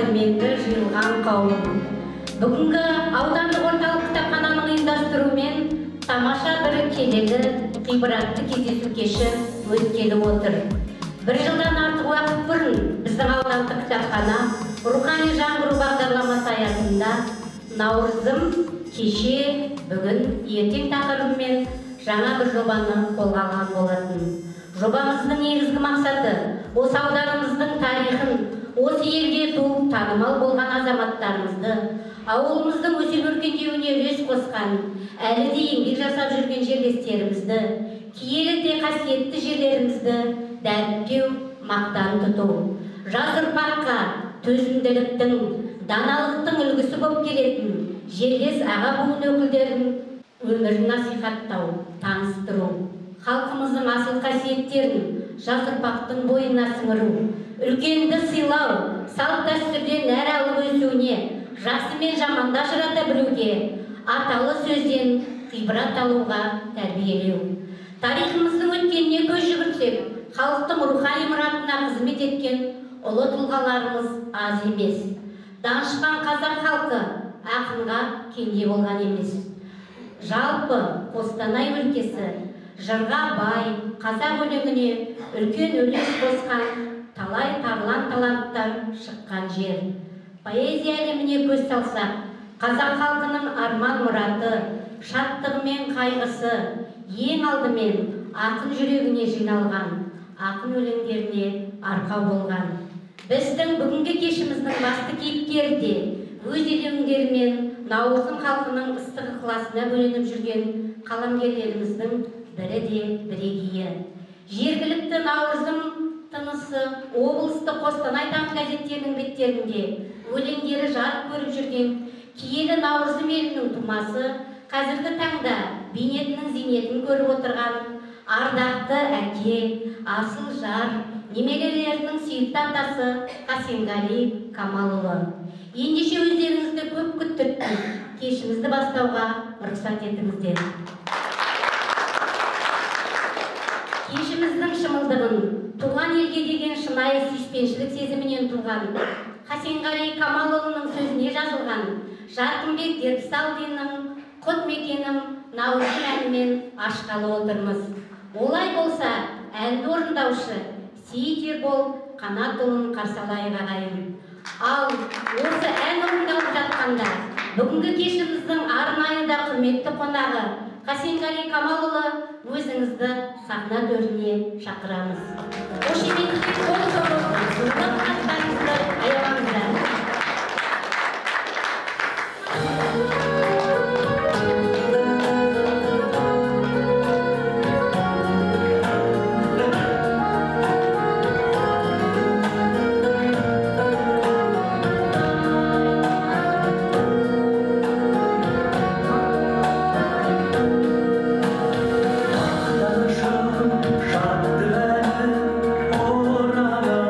Қадірменді жиылған қауым. Бүгінгі аудандық орталық кітапхананың ұйымдастыруымен тамаша бір келелі, ғибратты кездесу кеші өткелі отыр. Бір жылдан артық уақыт бұрын біздің аудандық кітапхана рухани жаңғыру бағдарламасы аясында Наурызым кеше, бүгін, ертең тақырыбымен жаңа бір жобаны қолға алған болатын. Жобамыздың негізгі мақсаты осы ауданымыздың тарихын, осы елге туып танымал болған азаматтарымызды, ауылымыздың өсіп өркендеуіне үлес қосқан, әлі де еңбек жасап жүрген жерлестерімізді, киелі де қасиетті жерлерімізді дәріптеу, мақтан тұту. Жас ұрпаққа төзімділіктің, даналықтың үлгісі болып келетін жерлес аға буын өкілдерін өмірін насихаттау, таныстыру, халқымыздың асыл қасиеттерін жас ұрпақтың бойына сіңіру, үлкенді сыйлау, салт дәстүрден нәр алып өсуіне, жақсы мен жаманды ажырата білуге, аталы сөзден ғибрат алуға тәрбиелеу. Тарихымыздың өткеніне көз жүгіртсек, халықтың рухани мұратына қызмет еткен ұлы тұлғаларымыз аз емес. Данышпан қазақ халқы ақынға кенде болған емес. Жалпы Қостанай өлкесі жырға бай, қазақ өлеңіне үлкен үлес қосқан талай тарлан таланттар шыққан жер. Поэзия әлеміне көз салсақ, қазақ халқының арман мұраты, шаттығы мен қайғысы ең алдымен ақын жүрегіне жиналған, ақын өлеңдеріне арқау болған. Біздің бүгінгі кешіміздің басты кейіпкері де өз өлеңдерімен Наурызым халқының ыстық ықыласына бөленіп жүрген қаламгерлеріміздің бірі де бірегейі. Жергілікті Наурызым тынысы облыстық Қостанай таңы газеттерінің беттерінде өлеңдері жарық көріп жүрген киелі Наурызым елінің тумасы, қазіргі таңда бейнетінің зейнетін көріп отырған ардақты әке, асыл жар, немерелерінің сүйікті атасы Қасенғали Камалұлы. Ендеше өздеріңізді көп күттіртпей, кешімізді бастауға рұқсат етіңіздер. Кешіміздің шымылдығын туған елге деген шынайы сүйіспеншілік сезімінен туған Қасенғали Камалұлының сөзіне жазылған Жарқынбек Дербісалдиннің «Құт мекенім Наурызым» әнімен ашқалы отырмыз. Олай болса, әнді орындаушы Сейіт Ербол Қанатұлын қарсы алайық ағайын. Ал осы ән орындалып жатқанда бүгінгі кешіміздің арнайы да құрметті қонағы Қасенғали Камалұлы, өзіңізді сахна төріне шақырамыз. Қошеметпен қол соғып, зұлмат қанаттарыңызды аямаңыздар. Шаттық әні оранар.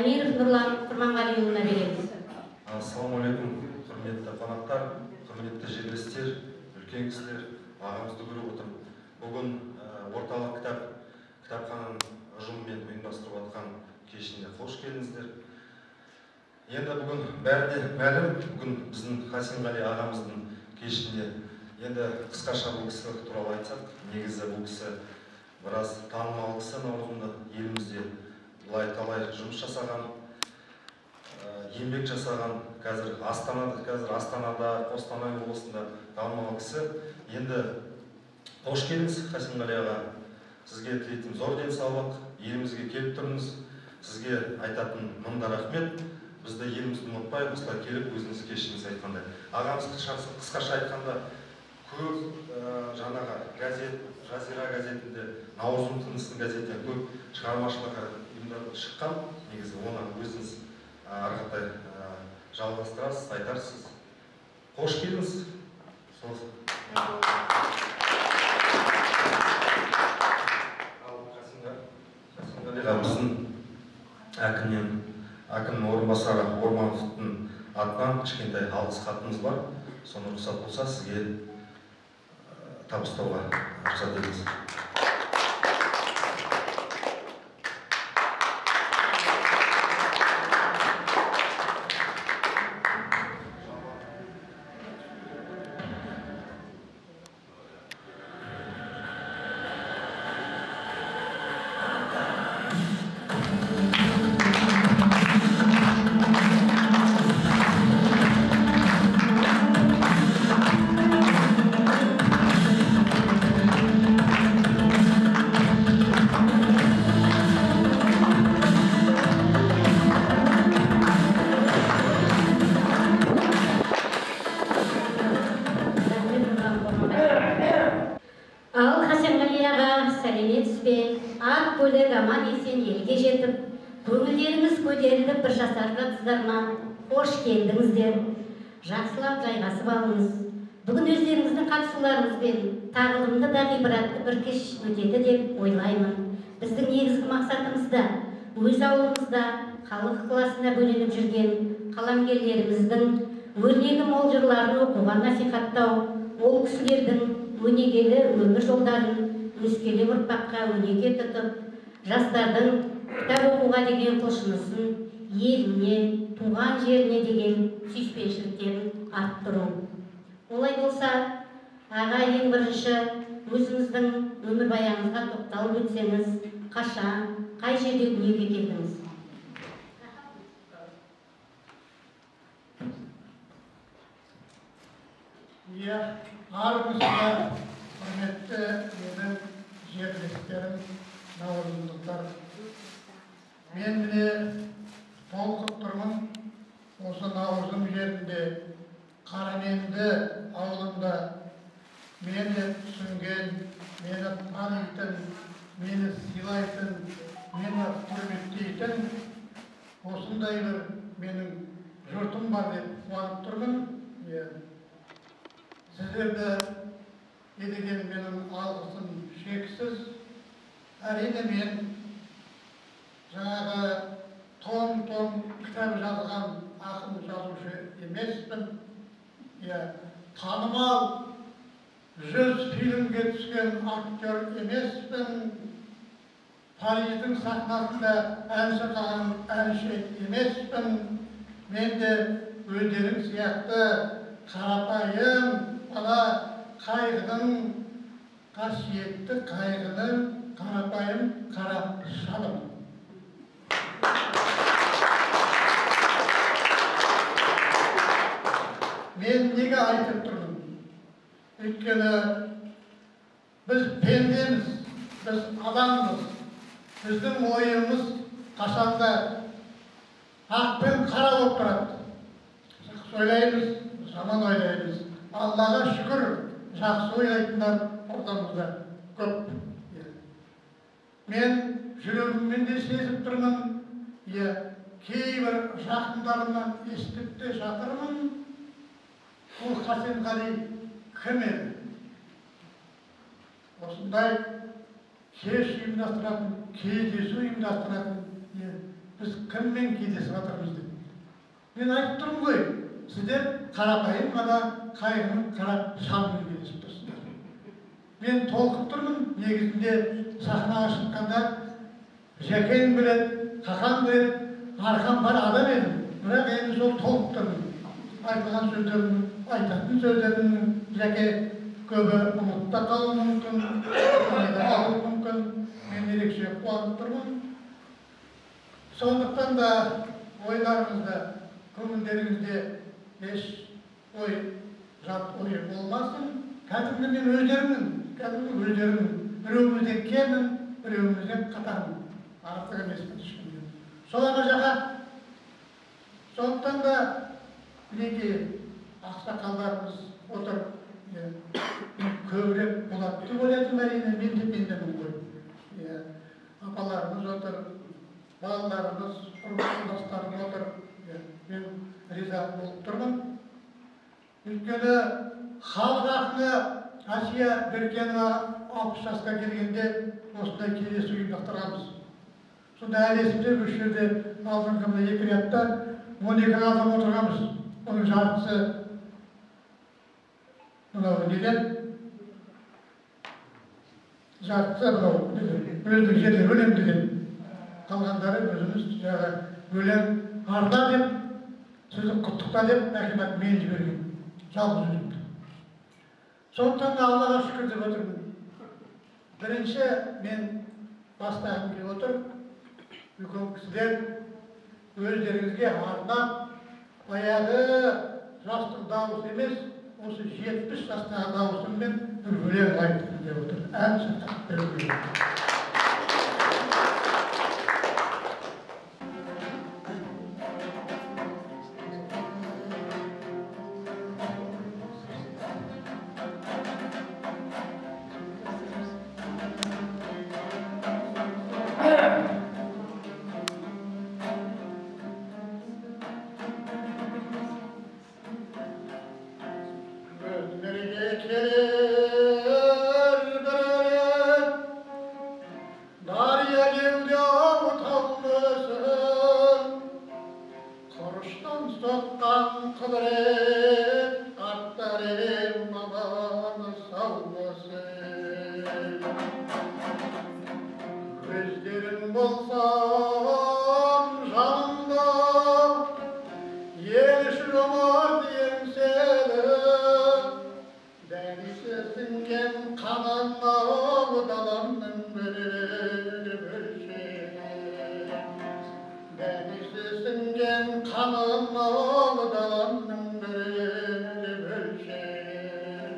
Әмиров Нұрлан Құрманғалиұлына береміз. Ассалаумағалейкум, құрметті қонақтар, құрметті жерлестер, үлкен кісілер, ағамызды көріп отырмын. Бүгін орталық кітапхананың ұжымымен ұйымдастырып жатқан кешіне қош келдіңіздер. Енді бүгін бәріне мәлім, бүгін біздің Хасенғали ағамыздың кешінде. Енді қысқаша бұл кісі туралы айтсақ, негізі бұл кісі біраз танымал кісі, Наурызымда елімізде былай талай жұмыс жасаған, еңбек жасаған, қазір Астанада, Қостанай облысында танымал кісі. Енді қош келдіңіз, Хасенғали аға. Сізге тілейтін зор денсаулық, елімізге келіп тұрыңыз. Сізге айтатын мың да рахмет. Бізді елімізді ұмытпай, осылай келіп өзіңіз кешіңіз айтқандай. Ағамыз қысқаша айтқанда көп жаңағы газет, Жазира газетінде, Наурызым тынысы газетінде көп шығармашылығы шыққан. Негізі оны өзіңіз ары қаратай жалғастырасыз, айтарсыз. Қош келдіңіз. Ал Хасенғалиға біздің әкімнің орынбасары Ормановтың атынан кішкентай алғыс хатымыз бар. Соны рұқсат болса сізге табыстауға рұқсат етіңіз. Жақсылап жайғасып алыңыз. Бүгін өздеріңіздің қатысуларыңызбен тағылымды да ғибратты бір кеш өтеді деп ойлаймын. Біздің негізгі мақсатымыз да өз ауылымызда халық ықыласына бөленіп жүрген қаламгерлеріміздің өрнегі мол жырларын оқуға насихаттау, ол кісілердің өнегелі өмір жолдарын өскелең ұрпаққа өнеге тұтып, жастардың кітап оқуға деген құлшынысын, еліне, туған жеріне деген сүйіспеншіліктерін арттыру. Олай болса, аға, ең бірінші өзіңіздің өмірбаяныңызға тоқталып өтсеңіз, қашан, қай жерде дүниеге келдіңіз? Иә, армысыздар, құрметті менің жерлестерім, наурызымдықтар. Мен міне толқып тұрмын, осы Наурызым жерінде, Қараменді ауылында мені түсінген, мені танитын, мені сыйлайтын, мені құрметтейтін осындай бір менің жұртым бар деп қуанып тұрмын. Сіздерді деген менің алғысым шексіз. Әрине мен жаңағы том-том кітап жазған ақын жазушы емеспін. Танымал 100 фильмге түскен актер емеспін. Париждің сахнасында ән шырқаған әнші емеспін. Мен де өздерің сияқты қарапайым бала, қайғының, қасиетті қайғының қарапайым қара шалым. Мен неге айтып тұрмын? Өйткені біз пендеміз, біз адамбыз. Біздің ойымыз қашанда ақ пен қара болып тұрады. Жақсы ойлаймыз, жаман ойлаймыз. Аллаға шүкір, жақсы ойлайтындар ортамызда көп. Мен жүрегіммен де сезіп тұрмын, кейбір жақындарымнан естіп те жатырмын. Бұл Хасенғали кім еді? Осындай кеш ұйымдастыратын, кездесу ұйымдастыратын Біз кіммен кездесіп жатырмыз деп. Мен айтып тұрмын ғой, сіздер қарапайым ғана қайғының қара шамымен кездесіп тұрсыздар. Мен толқып тұрмын, негізінде сахнаға шыққанда Жәкең біледі, Қақан біледі, арқам бар адам едім. Бірақ енді сол толқып тұрмын. Айтылған сөздерімнің, айтатын сөздерімнің Жәке көбі ұмытып та қалуы мүмкін, ұмытпай қалуы мүмкін. Мен ерекше қуанып тұрмын. Сондықтан да ойларыңызда, көңілдеріңізде еш ой, жат ой болмасын. Кәдімгі мен өздерімнің, кәдімгі өздерімнің. Біреуімізден кеммін, біреуімізден қатармын. Артық емеспін ешкімнен. Солай ма, Жақа? Сондықтан да мінекей ақсақалдарымыз отыр, көбірек болады деп ойлайтынмын, әрине, мен де пендемін ғой. Апаларымыз отыр, балаларымыз, құрбы-құрдастарым отыр. Мен риза болып тұрмын. Өйткені халық ақыны Әсия Беркенова 60 жасқа келгенде осындай кездесу ұйымдастырғанбыз. Сонда әлі есімде, осы жерде алдыңғы мына екі рядта 12 адам отырғанбыз. Оның жартысы мынау неден, жартысы мынау өлеңдік жерде өлең деген, қалғандары өзіміз жаңағы өлең арна деп, сізді құттықта деп әкімат мені жіберген, жалғыз өзімді. Сондықтан да Аллаға шүкір деп отырмын. Бірінші мен бастағым келіп отыр, үлкен кісілер өздеріңізге арнап, баяғы жастық дауыс емес, осы 70 жастағы дауысыммен бір өлең айтқым келіп отыр. Ән шырқап бір өлең. Өмірге келер бір рет, дария кеуде отаулысын, құрыштан соққан құдірет, қарттар ем аман саумысың. Көздерің болсам жанымда, ел үшін жомарт еңселі, дәнесі сіңген қанына даламның бір бөлшегі. Дәнесі сіңген қанына даламның бір бөлшегі.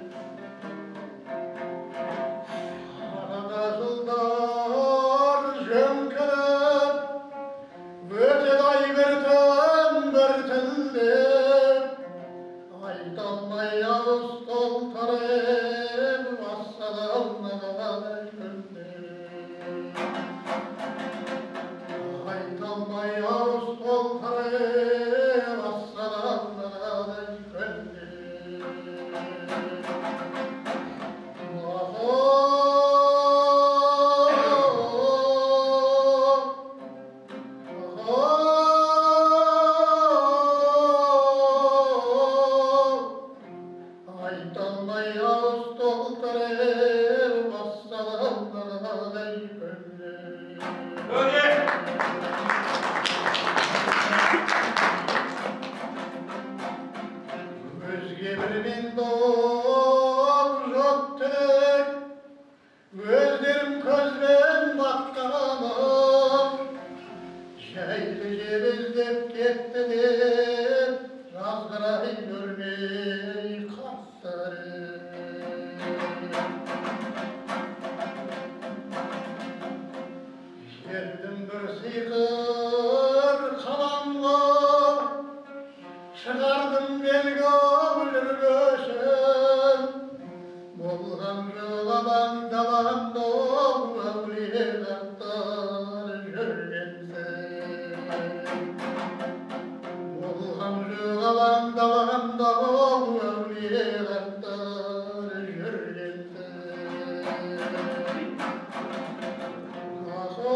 Арада жылдар жөңкіліп, өтеді ай бір түн біртіндеп, айта алмай ауыз толтырып, ассалаумағалейкум деп. Айта алмай ауыз толтырып, ассалаумағалейкум деп. Айта алмай ауыз толтырып, ассалаумағалейкум деп. Өзге бірмен дос жоқ тілек, өздерім көзбен баққаным, жайлы жер іздеп кетті деп, жазғырай көрмей қастарым. Жердің бір сиқыр қаламға, шығардым белгі жүргөшін, болған жоқ алаң даламда әулие қарттар жүргенсің. Болған жоқ алаң даламда әулие қарттар жүргенсің. Ахо,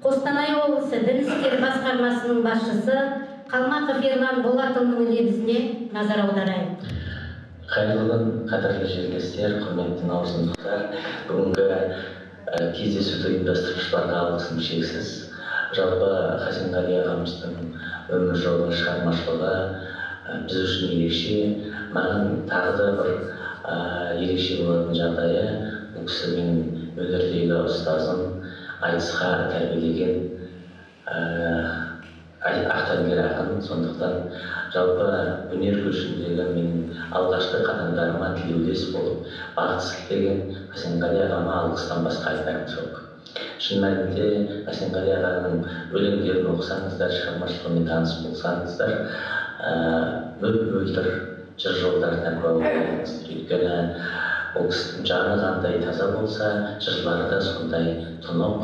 Қостанай облысы Дін істері басқармасының басшысы Қалмақов Ерлан Болатұлының лебізіне назар аударайық. Қайырлы күн, қадірлі жерлестер, құрметті наурызымдықтар. Бүгінгі кездесуді ұйымдастырушыларға алғысым шексіз. Жалпы Хасенғали ағамыздың өмір жолы, шығармашылығы біз үшін ерекше. Маған тағы да бір ерекше болатын жағдайы, бұл кісі менің өнердегі ұстазым, айтысқа тәрбиелеген ақтаңгер ақын. Сондықтан жалпы өнер көшіндегі менің алғашқы қадамдарыма тілеулес болып, бағыт сілтеген Хасенғали ағама алғыстан басқа айтарым жоқ. Шын мәнінде Қасенғали ағаның өлеңдерін оқысаңыздар, шығармашылығымен таныс болсаңыздар, мөп-мөлдір жыр жолдарына куә боласыздар. Өйткені ол кісінің жаны қандай таза болса, жырлары да сондай тұнық,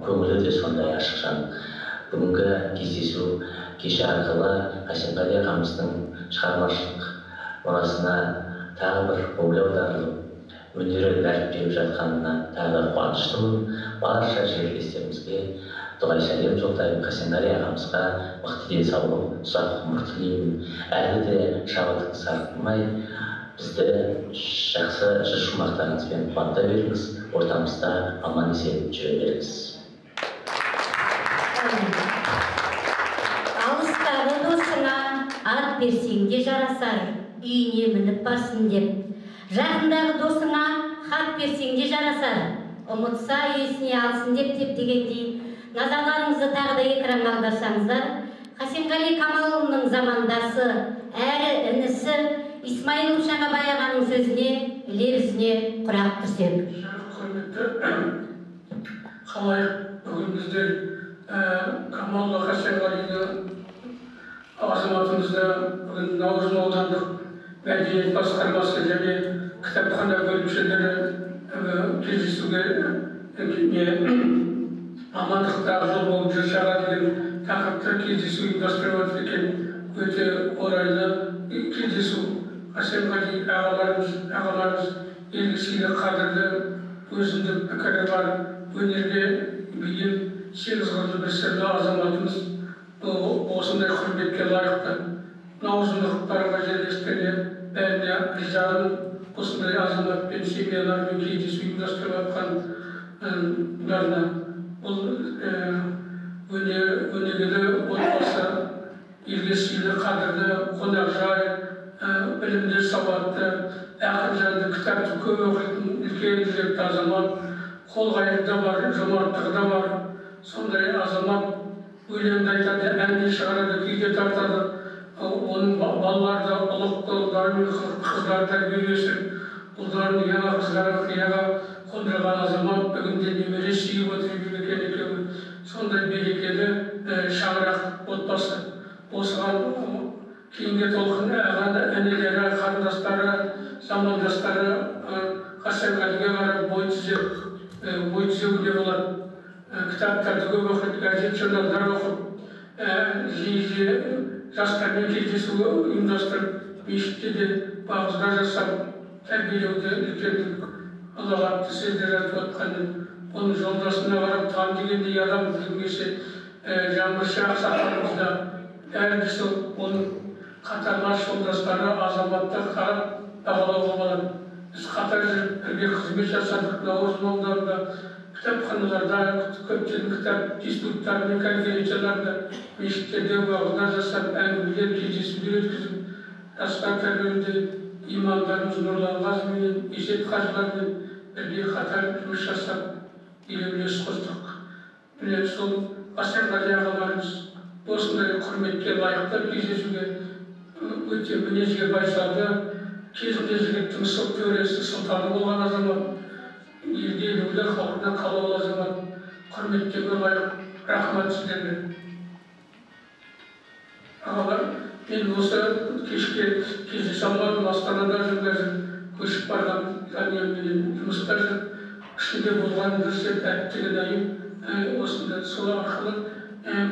көңілі де сондай ашық жан. Бүгінгі кездесу кеші арқылы Қасенғали ағамыздың шығармашылық мұрасына тағы бір көңіл аударылып, өнері дәріптеліп жатқанына тағы да қуаныштымын. Барша жерлестерімізге дұғай сәлем жолдаймын. Қасенғали ағамызға мықты денсаулық, ұзақ ғұмыр тілеймін. Әлі де шабытыңыз сарқылмай, бізді жақсы жыр шумақтарыңызбен қуанта беріңіз, ортамызда аман есен жүре беріңіз. Алыстағы досыңа ат берсең де жарасар, үйіне мініп барсын деп. Жақындағы досыңа хат берсең де жарасар, ұмытса есіне алсын деп дегендей, назарларыңызды тағы да экранға аударсаңыздар, Қасенғали Камалұлының замандасы, әрі інісі Исмаилов Жаңабай ағаның сөзіне, лебізіне құрақ түсек. Құрметті халайық, бүгін біздер Камалұлы Қасенғалиді азаматымызды бүгін Наурыз аудандық мәдениет басқармасы және кітапхана бөлімшелері кездесуге амандықтағы жол болып жыр аға деген тақырыпта кездесу ұйымдастырып жатыр екен. Өте орайлы кездесу. Қасенғали ағаларымыз елге сыйлы, қадірлі, өзіндік пікірі бар, өнерге бейім, сегіз қырлы бір сырлы азаматымыз осындай құрметке лайықты. Наурызындықтарға жерлестеріне бәріне ризамын. Осындай азаматпен, семьялармен кездесу ұйымдастырып жатқандарына. Бұл өнегелі отбасы, елге сыйлы, қадірлі, қонақжай, білімді, сауатты, ақын жанды, кітапты көп оқитын үлкен жүректі азамат, қолғайыры да бар, жомарттығы да бар. Сондай азамат өлеңді айтады, ән де шығарады, күй де тартады. Оның балалары да ұлықты ұлдары мен қыздары тәрбиелеп өсіріп, ұлдарын ұяға, қыздарын қияға қондырған азамат. Бүгінде немере сүйіп отыр екен екеуі. Сондай берекелі шаңырақ отбасы. Осыған кейінгі толқын інілері, қарындастары, замандастары Қасенғалиге қарап бой түзеуге болады. Кітаптарды көп оқиды, газет, журналдар оқып, жиі-жиі жастармен кездесу ұйымдастырып, мешітте де бағыздар жасап, тәрбиелеуді үлкендік ұлағатты сөздер айтып жатқан. Оның жолдасына қарап таң дегендей адам бүгін кеше жаңбыршы ақсақалымыз да бәрі де сол оның қатарлас жолдастары азаматты қарап бағалауға болады. Біз қатар жүріп бірге қызмет жасадық. Наурыз ауданында кітапханаларда көптеген кітап диспуттары мен конференцияларда, мешіттерде уағыздар жасап, әңгімелер, кездесулер өткізіп, жастар тәрбиелеуде имамдарымыз Нұрлан Ғазыменен, Есет қажылармен бірге қатар жұмыс жасап, елеулі үлес қостық. Міне сол Қасенғали ағаларымыз осындай құрметке лайықты кездесуге өте мінезге байсалды, кезінде жігіттің сыл төресі, сұлтаны болған азамат, елге елеулі, халқына қалаулы азамат, құрметтеуге лайық. Рахмат сіздерге. Ағалар, мен осы кешке кездесе алмадым. Астанада жүр, қазір көшіп барған жанұямменен жұмыста жүр. Ішінде болған дұрыс еді, әттеген-айым осында сол арқылы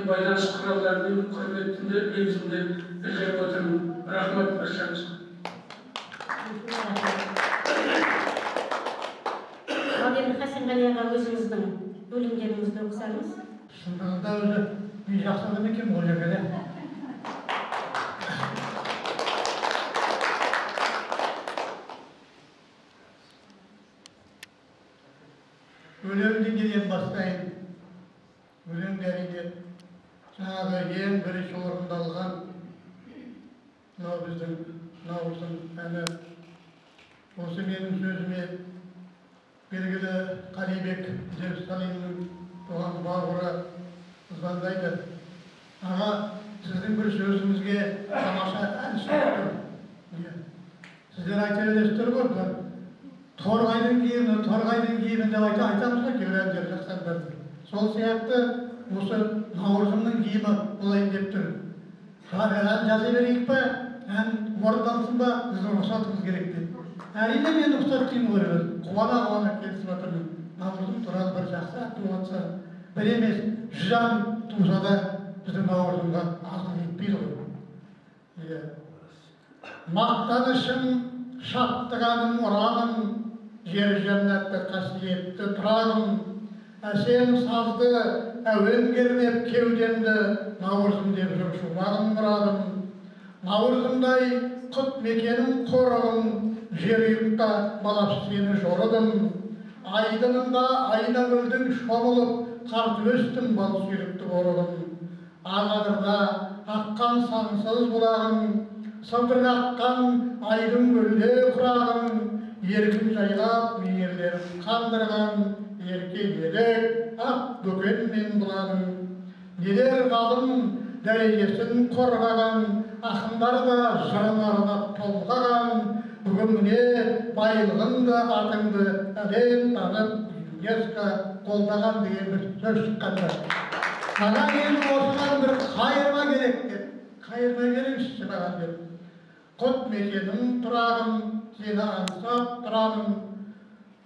байланыс құралдарымен құрметімді, лебізімді білдіріп отырмын. Рахмат баршаңызға. Ал енді Қасенғали аға, өзіңіздің өлеңдеріңізді оқысаңыз. Шындығында өзі мен жақсы адам екенмін ол жерге де. Өлең дегеннен бастайын. Өлең әрине жаңағы ең бірінші орындалған мынау біздің Наурыздың әні. Осы менің сөзіме белгілі Қалибек Иерусалимнің туған бауыры звондайды. Аға, сіздің бір сөзіңізге тамаша ән шығып тұр. Сіздер айта бересіздер ғой, Торғайдың киімі, торғайдың киімі деп айтамыз ғой кейбір әндер, жақсы әндерді. Сол сияқты осы Наурызымның киімі болайын деп тұр. Ән жаза берейік пе, ән орындалсын ба, біздің рұқсатымыз керек деп. Әрине мен рұқсат деймін ғой, қуана-қуана келісіп жатырмын. Наурызым туралы бір жақсы ән туып жатса, бір емес, 100 ән туса да біздің Наурызымға аздық етпейді ғой. Мақтанышым, шаттығаным, ұраным, жер жәннатты қасиетті тұрағым, әсем сазды әуен кернеп кеудемді, Наурызым деп жүр шумағым мұрадым. Наурызымдай құт мекенім қорығым, жер ұйыққа балап сені жорыдым. Айдынында айнагүлдің шомылып, қарт өстім бал сүйрікті қорығым. Ағадырда аққан сансыз бұлағым, сылдыр аққан айдын көлде құрағым, еркін жайлап мейірлерін қандырған, ерке елік ақ бөкен мен бұлағым. Нелер ғалым дәрежесін қорғаған, ақындар да жырын арнап толғаған, бүгін міне байлығыңды атыңды әлем танып ЮНЕСКО қолдаған деген бір сөз шыққанда. Маған енді осыдан бір қайырма керек деп, қайырма беріңізші маған деп. Құт мекенім тұрағым, сені аңсап тұрамын,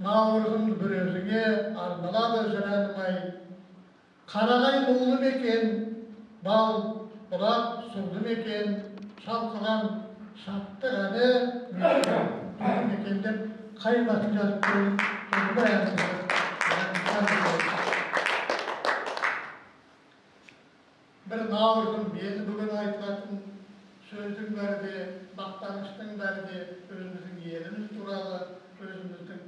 Наурызым бір өзіңе арналады жыр әнім-ай. Қарағай нулы мекен, бал, бұлақ сулы мекен, шалқыған шаттық әні мекен деп қайырмасын жазып қойып, бір ән. Бір Наурызым мені бүгін айтылатын сөздің бәрі де, мақтаныштың бәрі де өзіміздің еліміз туралы, өзіміздің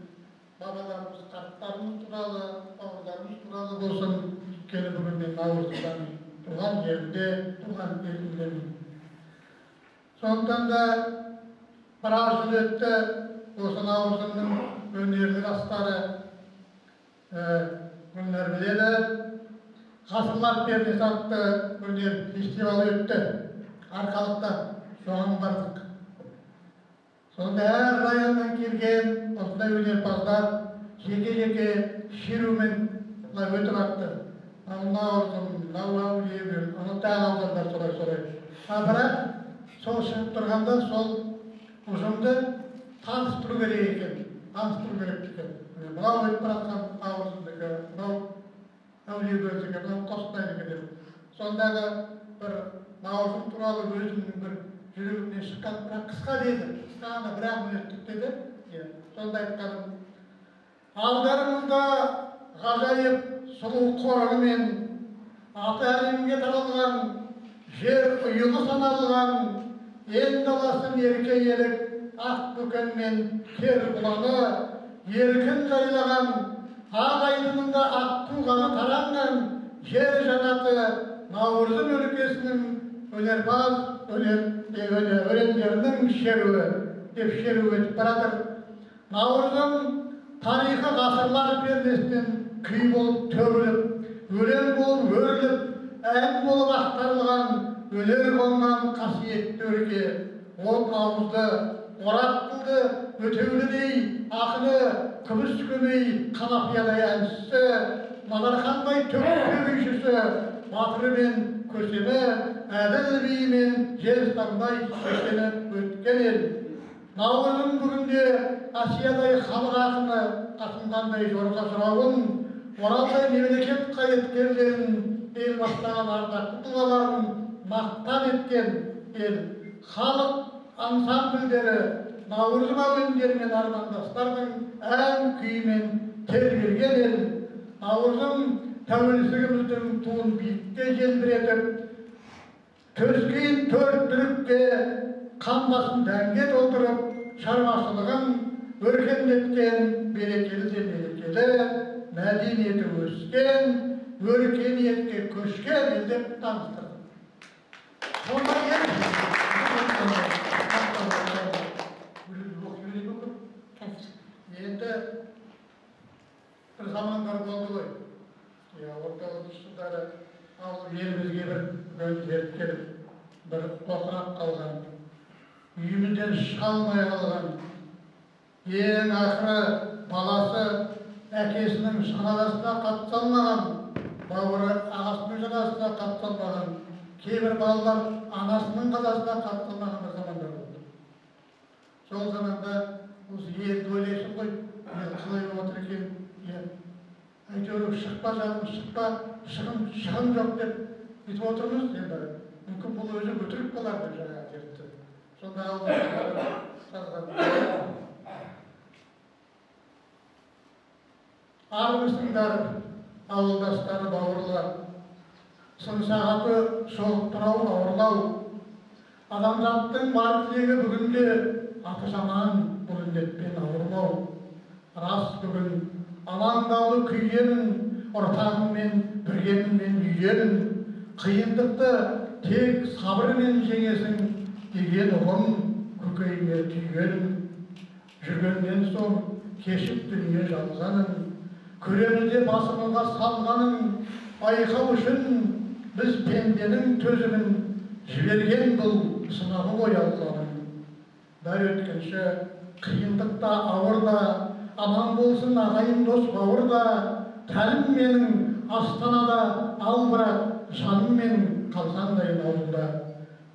бабаларымыз, қарттарымыз туралы, бауырларымыз туралы болсын. Өйткені бүгін мен Наурызымдан туған жерімде, туған елімдемін. Сондықтан да біраз жыл өтті, осы Наурызымның өнерлі жастары Гүлнар біледі. Ғасырлар пернесі атты өнер фестивалі өтті. Арқалықта соған бардық. Сонда әр районнан келген осындай өнерпаздар жеке-жеке шерумен өтіп атты. Наурызым, Әулиекөл, ана тағы аудандар солай-солай. Бірақ сол шығып тұрғанда сол ұжымды таныстыру керек екен, таныстыру керек екен. Мынау өтіп бара жатқан Наурызымдікі, мынау Әулиекөлдікі, мынау Қостанайдікі деп. Сондағы бір Наурызым туралы өзімнің бір жүрегімнен шыққан, бірақ қысқа деді, қысқа ғана бір-ақ минуттық деді. Сонда айтқаным, алдарыңызда ғажайып сұлу қорығымен аты әлемге таралған, жер ұйығы саналған, ен даласы мерке елік, ақ бөкен мен кер бұланы еркін жайлаған, ақ айдынында ақ қуғаны таранған жер жанаты Наурызым өлкесінің өнерпаз өрендерінің шеруі деп шеру өтіп баратыр. Наурызым тарихы ғасырлар пернесінен күй болып төгіліп, өлең болып өріліп, ән болып ақтарылған, өнер қонған қасиетті өлке. От ауызды, орақ тілді, өтеулідей ақыны, күміс көмей қанапиядай әншісі, Назархандай төкпе күйшісі, батыры мен көсемі, әділ биі мен желтаңдай шешені өткен ел. Наурызым бүгінде Асиядай халық ақыны, Қасымхандай жорға жырауын, Оралдай мемлекет қайраткерлерін, ел бастаған ардақты тұлғаларын мақтан еткен ел. Халық ансамбльдері Наурызым әуендерімен армандастардың ән күйімен тербелген ел. Наурызым тәуелсіздігіміздің туын биікке желбіретіп, төскейін төрт түлікке, қамбасын дәнге толтырып, шығармашылығын өркендеткен, берекелі де мерекелі, мәдениеті өскен, өркениетке көшкен ел деп таныстырды. Сонда ел енді бір замандар болды ғой. 19 жылдары ал елімізге бір дерт келіп, бір тоқырап қалған, үйімізден шыға алмай қалған, Ең ақыры баласы әкесінің жаназасына қатыса алмаған, бауыры ағасының жаназасына қатыса алмаған, кейбір балалар анасының қазасына қатыса алмаған бір замандар болды. Сол заманда осы елді ойлайсың ғой, ел қалай болып отыр екен, әйтеуір шықпа жаным, шықпа, шығын жоқ деп бүйтіп отырмыз. Енді мүмкін бұл өзі өтірік болар деп жаңағы дертті. Сонда жазған. Армысыңдар, ауылдастар, бауырлар, сын сағаты соғып тұрау ауырлау. Адамзаттың бар тілегі бүгінде аты жаман бұл індетпен ауырмау. Рас бүгін алаңдаулы күйдемін, ұрпағыммен біргемін мен үйдемін. Қиындықты тек сабырмен жеңесің деген ұғым көкейіме түйгенім. Жүргеннен соң кешіп дүние жалғанын, көреміз де басымызға салғанын, байқау үшін біз пенденің төзімін жіберген бұл сынағы ғой Алланың. Бәрі өткінші қиындық та ауыр да, аман болсын ағайын дос бауыр да, тәнім менің астанада, ал бірақ жаным менің қалғандайын ауылда.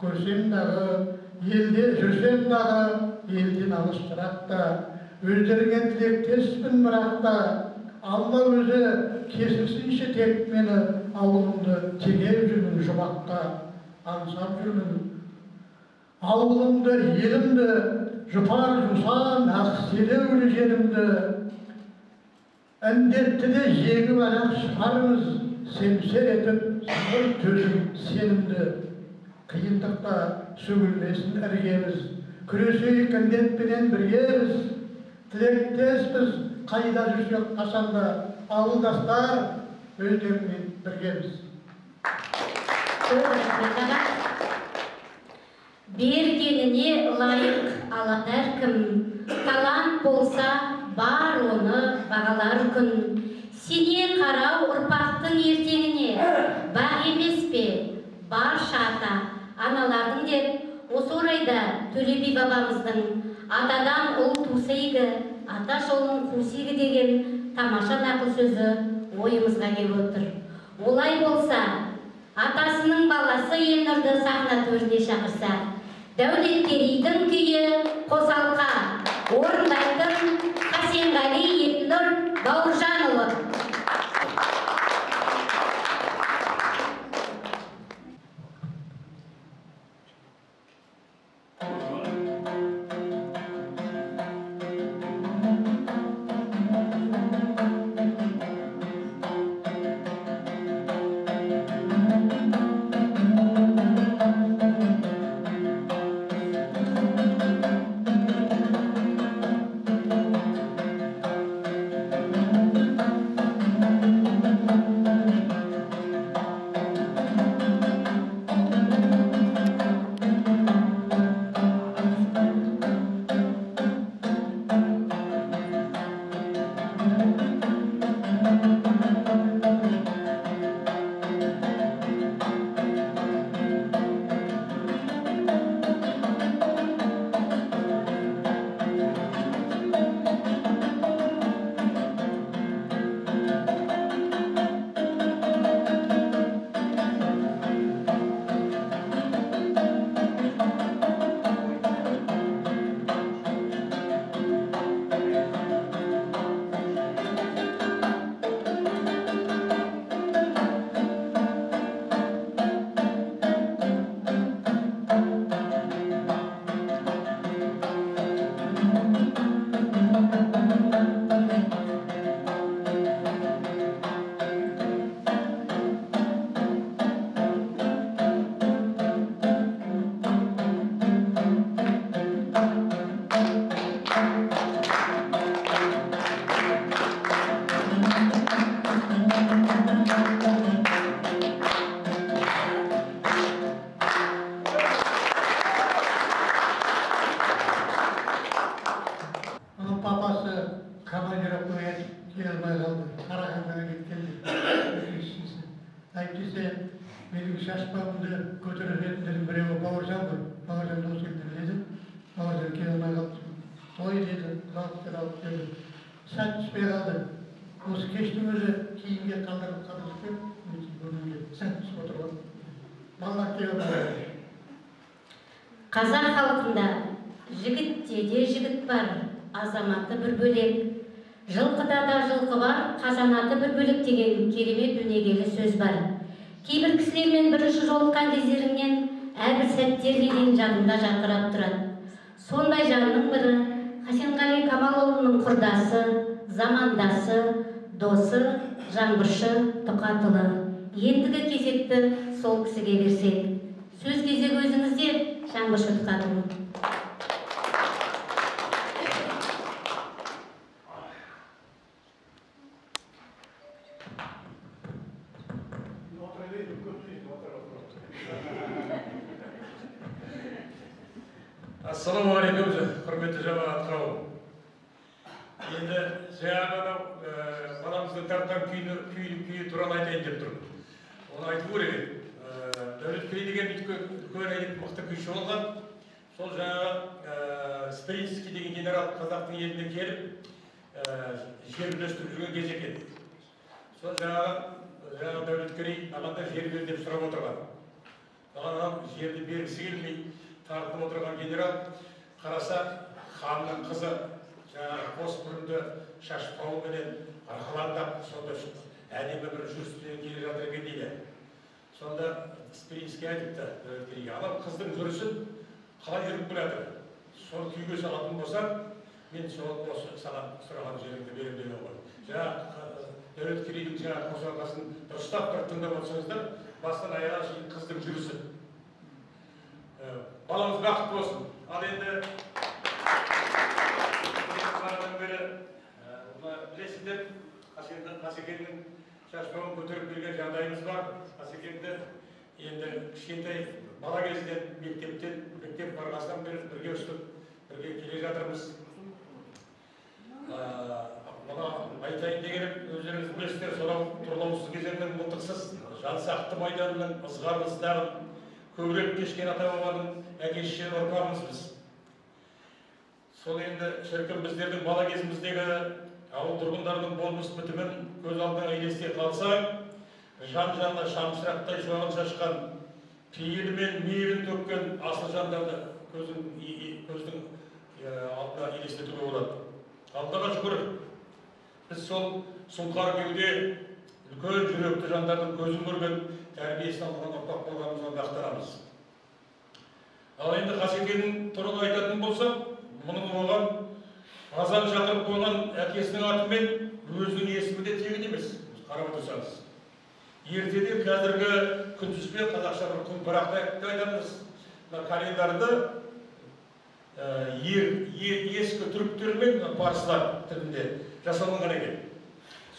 Көрсем дағы, елде жүрсем дағы, елден алыс жырақ та, өздеріңе тілектеспін бірақ та, Алла өзі кесілсінші тек мені, ауылымды теңеп жүрмін жұмаққа, аңсап жүрмін. Ауылымды, елімді, жұпар жусан, ақ селеулі жерімді, індетті де жеңіп әлі шығармыз, семсер етіп сабыр төзім сенімді. Қиындықта сөгілмесін іргеміз, күресейік індетпенен біргеміз, тілектеспіз қайда жүрсек қашанда, ауылдастар өздерімен біргеміз. Бергеніне лайық алады әркім, талант болса бар оны бағалар күн. Сене қарау ұрпақтың ертеңіне, бақ емес пе, барша ата, аналардың деп, осы орайда Төле би бабамыздың атадан ұл туса игі, ата жолын қуса игі деген тамаша нақыл сөзі ойымызға келіп отыр. Олай болса, атасының баласы Елнұрды сахна төріне шақырса, Дәулеткерейдің күйі қосалқа, орындайтын Хасенғали Елнұр Бауыржанұлы. Әйтпесе менің шашпағымды көтеретіндердің біреуі Бауыржан ғой. Бауыржан осы елді біледі. Бауыржан келе алмай қалды. Той деді, ұзақ кітаптар алып келді. Сәт түспей қалды. Осы кештің өзі кейінге қалдырып қалдырып келіп, бүгінге сәт түсіп отыр ғой. Балалар келіп отыр. Қазақ халқында жігітте де жігіт бар, азаматы бір бөлек. Жылқыда да жылқы бар, қазанаты бір бөлек деген керемет өнегелі сөз бар. Кейбір кісілермен бірінші жолыққан кездеріңнен әрбір сәттерге дейін жадында жарқырап тұрады. Сондай жанның бірі Хасенғали Камалұлының құрдасы, замандасы, досы Жаңбыршы Тоқатұлы. Ендігі кезекті сол кісіге берсек. Сөз кезегі өзіңізде, Жаңбыршы Тоқатұлы. Ассалаумағалейкум, құрметті жамағат қауым. Енді жаңағы баламыздың тартқан күйі туралы айтайын деп тұрмын. Оны айту керек еді. Дәулеткерей деген үлкен мықты күйші болған. Сол жаңағы Спиринский деген генерал қазақтың еліне келіп, жер үлестіріп жүрген кез екен. Сол жаңағы Дәулеткерей маған да жер бер деп сұрап отырған. Маған анау жерді бергісі келмей тартынып отырған генерал қараса, ханның қызы жаңағы қос бүрінді шашбауменен арқалаңдап, сонда әдемі бір жүріспен келе жатыр екен дейді. Сонда Спиринский айтыпты Дәулеткерейге, анау қыздың жүрісін қалай жүріп келе жатыр, соны күйге салатын болсаң, мен сол осы саған сұраған жеріңді беремін деген ғой. Жаңағы Дәулеткерейдің жаңағы қосалқасын дұрыстап бір тыңдап отырсаңыздар, бастан аяғына шейін қыздың жүрісі. Баламыз бақытты болсын. Ал енді бағанадан бері білесіздер, Қасекеңнің шашбауын көтеріп келген жағдайымыз бар. Қасекеңді енді кішкентай бала кезінен мектептен, мектеп барғасынан бері бірге өстік, бірге келе жатырмыз. Мұны айтайын дегенім, өздеріңіз білесіздер, сонау тұрлаусыз кезеңнің мылтықсыз, жансақты майданының ызғарлы сынағын көбірек кешкен ата-бабаның әке-шеше ұрпағымыз біз. Сол енді шіркін біздердің бала кезіміздегі ауыл тұрғындарының болмыс бітімін көз алдына елесте қалса, жан-жағына шамшырақтай шуағын шашқан, пейілі мен мейірін төккен асыл жандарды көздің алдына елестетуге болады. Аллаға шүкір, біз сол сұңқар кеуде үлкен жүректі жандардың көзін көрген, тәрбиесін алған ұрпақ болғанымызға мақтанамыз. Ал енді Қасекеңнің туралы айтатын болсақ, мұның оған азан шақырып қойған әкесінің атымен өзінің есімі де тегін емес, қарап отырсаңыз. Ертеде қазіргі күнтізбе қазақша бір күнпарақты айтамыз. Мына календарды ескі түріктер мен парсылар тілінде жасалынған екен.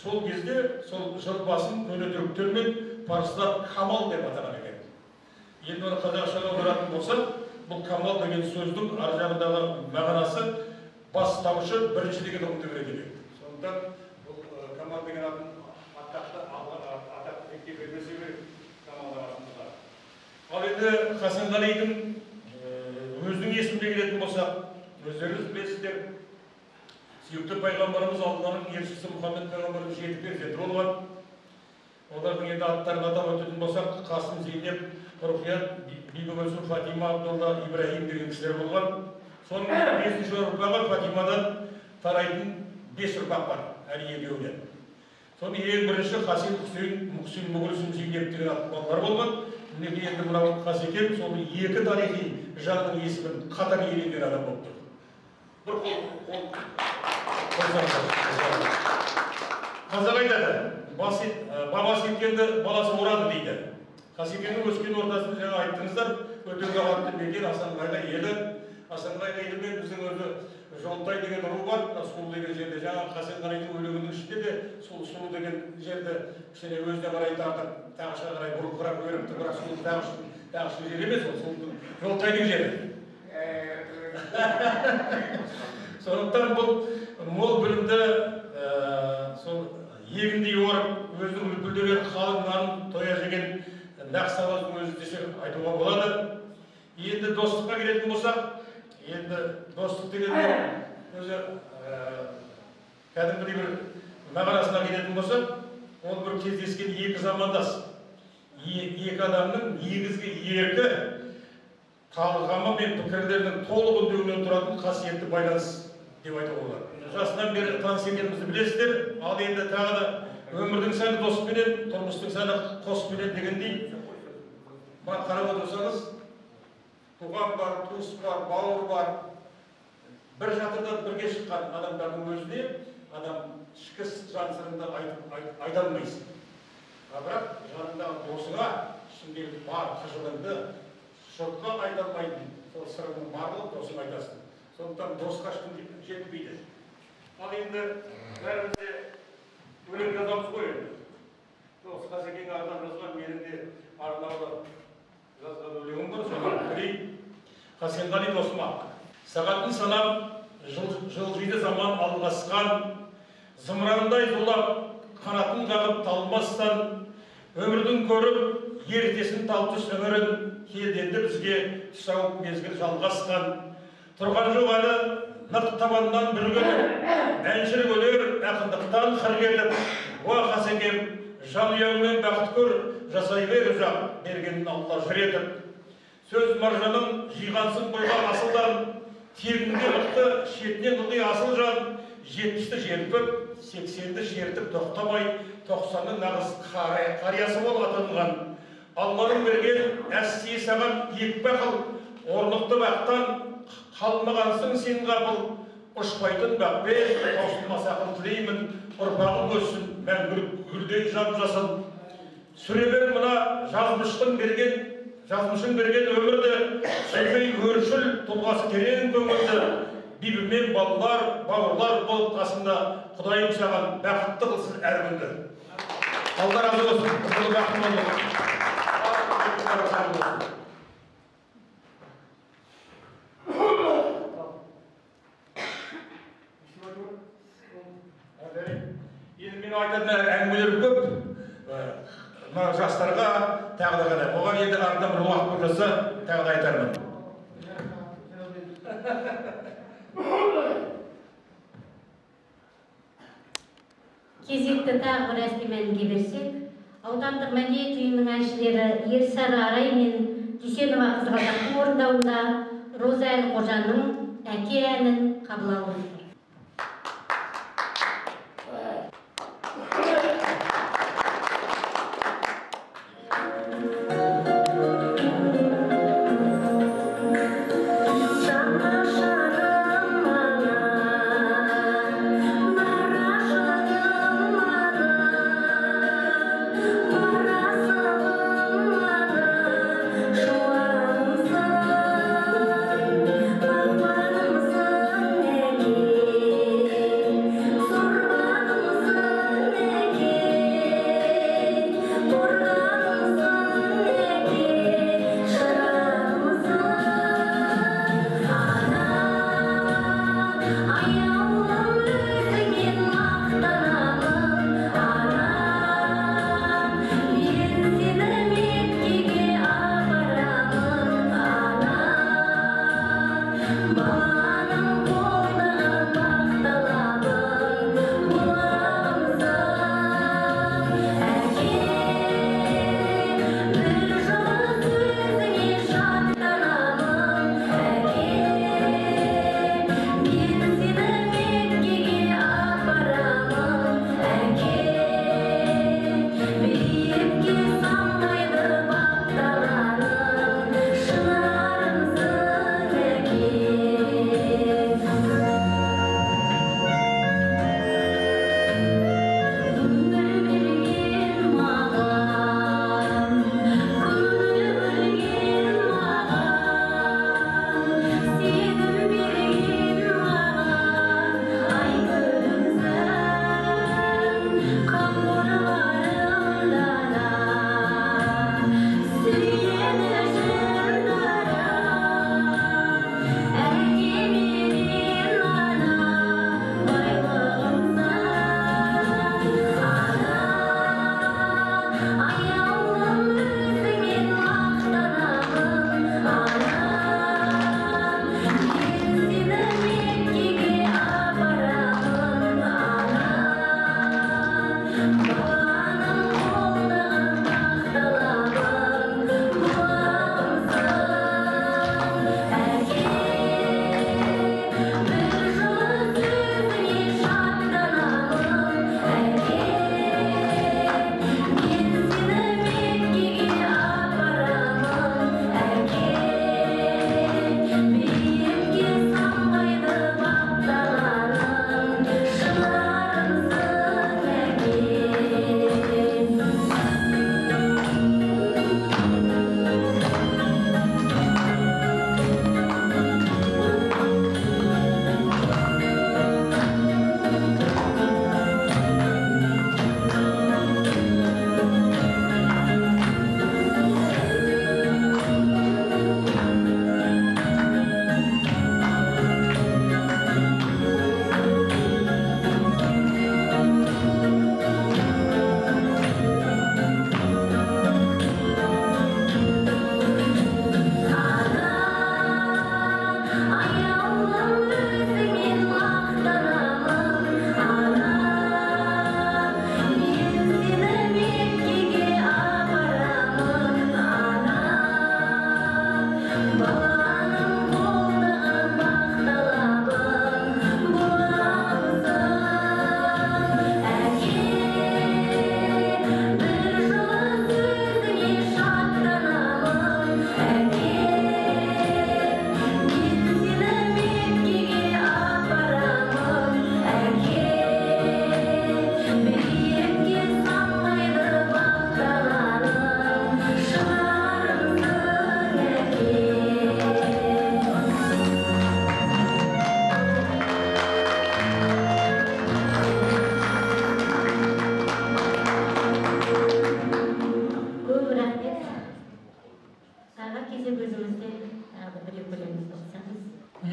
Сол кезде сол жыл басын көне түріктер мен парсылар камал деп атаған екен. Енді оны қазақшаға аударатын болсақ, бұл камал деген сөздің ар жағындағы мағынасы бастаушы бірінші деген ұғымды береді екен. Сондықтан бұл камал деген атын атақты мектеп бермесе керек Камал ағамызға. Ал енді Хасенғалидің өзінің есіміне келетін болсақ, өздеріңіз білесіздер, сүйікті пайғамбарымыз Алланың елшісі Мұхаммед пайғамбардың 7 перзенті болған. Олардың енді аттарын атап өтетін болсақ, Қасым, Зейнеп, Рухият, Бибігүлсім, Фатима, Абдулла, Ибраһим деген кісілер болған. Соның 5-ші ұрпағы Фатимадан тарайтын 5 ұрпақ бар, әр екеуінен. Соның ең бірінші Хасен, Хусейн, Мұхсин, Мұғлисім, Зейнеп деген атты балалар болған. Мінекей енді мынау Қасекең сол екі тарихи жанның есімін қатар иеленген адам болып тұр. Бір қол қазақ айтады, бабасы еткенді баласы орады дейді. Қасекеңнің өскен ортасын жаңа айттыңыздар, Өтеуге атты мекен Асанқайғы елі. Асанқайғы елімен біздің өзі Жолтай деген ру бар, Сұлу деген жерде. Жаңа Хасенғалидің өлеңінің ішінде де сол Сұлу деген жерді кішкене өзіне қарай тартып, тағышқа қарай бұрылқырап өріпті, бірақ Сұлу тағыштың жері емес, ол Сұлудың Жолтайдың жері. Сондықтан бұл мол білімді сол егіндей орып, өзінің үлпілдеген қалың нанын тоя жеген нақ сабаздың өзі десе айтуға болады. Енді достыққа келетін болсақ, енді достық деген өзі Кәдімгідей бір мағынасына келетін болсақ, ол бір кездескен екі замандас, екі адамның негізгі еркі, талғамы мен пікірлерінің толық үндеуінен тұратын қасиетті байланыс деп айтуға болады. Жасынан бері таныс екенімізді білесіздер, ал енді тағы да өмірдің сәні доспенен, тұрмыстың сәні қоспенен дегендей, қарап отырсаңыз, туған бар, туыс бар, бауыр бар, бір жатырдан бірге шыққан адамдардың өзіне адам ішкі жан сырыңды айта алмайсың. Бірақ жанындағы досыңа ішіңдегі бар қыжылыңды жұртқа айта алмайтын сол сырыңның барлығын досыңа айтасың. Сондықтан досқа ешкім жетпейді. Ал енді бәріміз де өлең жазамыз ғой енді. Осы Қасекеңе арнап жазған менің де арнаулы жазған өлеңім бар, соны білейін. Қасенғали досыма. Сағатын санап, жылжиды заман алғасқан, зымырандай зулап, қанатын қағып талмастан, өмірдің көріп, ертесін тал түс іңірін, келді енді бізге түс ауып мезгіл жалғасқан. Тұрған жоқ әлі нық табаннан бүргеніп, әншілік өнер ақындықтан қыр кетіп, уа Қасекем, жанұяңмен бақыт көр, жасай бер ұзақ, бергенін Алла жыр етіп. Сөз маржанын жиғансың бойға асылдан, тегінде мықты, шетінен ылғи асыл жан, 70-ті желпіп, 80-ді шертіп тоқтамай, 90-ның нағыз қариясы болып атанған. Алланың берген әсие саған екпе ақыл, орнықты бақтан қалмағансың сен ғапыл, ұшпайтын бақпен таусылмас ақыл тілеймін, ұрпағың өссін, мәңгілік гүлдей жап-жасыл. Сүре бер мына жазмышың берген өмірді, сүрмей өршіл, тұлғасы терең көңілді, бибімен балалар, бауырлар болып қасында, Құдайым саған бақытты қылсын әр күнді. Алла разы болсын, құтты бақытты болсын. Енді мен айтатын әңгімелер көп, мына жастарға тағы да ғана. Оған енді артынан бір уақыт болып жатса, тағы да айтармын. Кезекті тағы бір әсем әнге берсек, аудандық мәдениет үйінің әншілері Ерсары Арай мен Дүйсенова Қызғалдақтың орындауында Роза Әлқожаның «Әке» әнін қабыл алыңыздар. Thank you.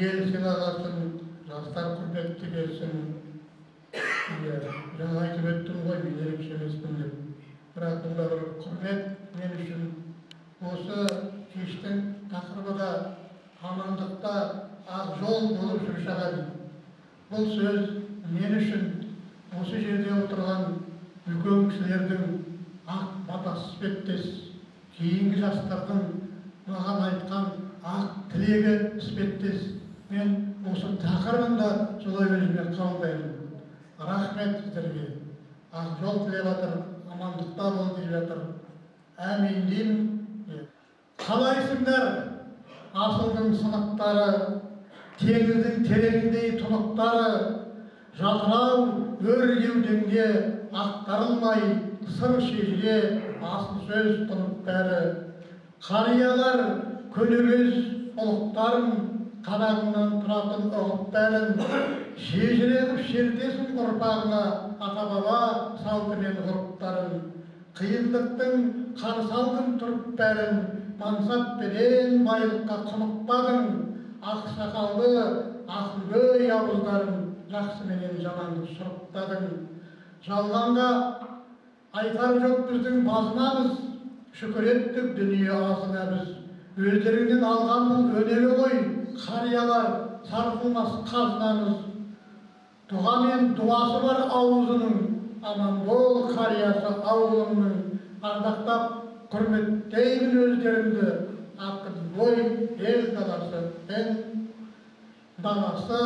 Ел сыйлағасын, жастар құрметті келсін. Жаңа айтып өттім ғой, мен ерекше емеспін деп. Бірақ бұл да бір құрмет мен үшін. Осы кештің тақырыбы да амандықта ақ жол болып жүрші аға дейді. Бұл сөз мен үшін осы жерде отырған үлкен кісілердің ақ батасы іспеттес, кейінгі жастардың маған айтқан ақ тілегі іспеттес. Мен осы тақырыбын да солай өзіме қабылдаймын. Рахмет сіздерге. Ақ жол тілеп жатыр, амандықта бол деп жатыр. Әмин деймін. Қалайсыңдар, асылдың сынықтары, теңіздің тереңдей тұнықтары, жадырау өр кеудеңде ақтарылмай сыр шежіре асыл сөз тұнып бәрі. Қариялар көнегөз ұлықтарым, қанағыңнан тұратын ұғып бәрін, шежіре қып шертесің ұрпағыңа ата-баба салтымен ғұрыптарын. Қиындықтың қарсы алдың тұрып бәрін, мансаппенен байлыққа құнықпадың, ақсақалды ақылгөй абыздарың, жақсы менен жаманды сұрыптадың. Жалғанға айтар жоқ біздің базынамыз, шүкір еттік дүние азына біз. Өздеріңнен алған бұл өнері ғой, қариялар сарқылмас қазынамыз. Дұға мен дуасы бар аузының, аман бол қариясы ауылыңның. Ардақтап құрметтеймін өздеріңді, ақылгөй ел даласы пен даласы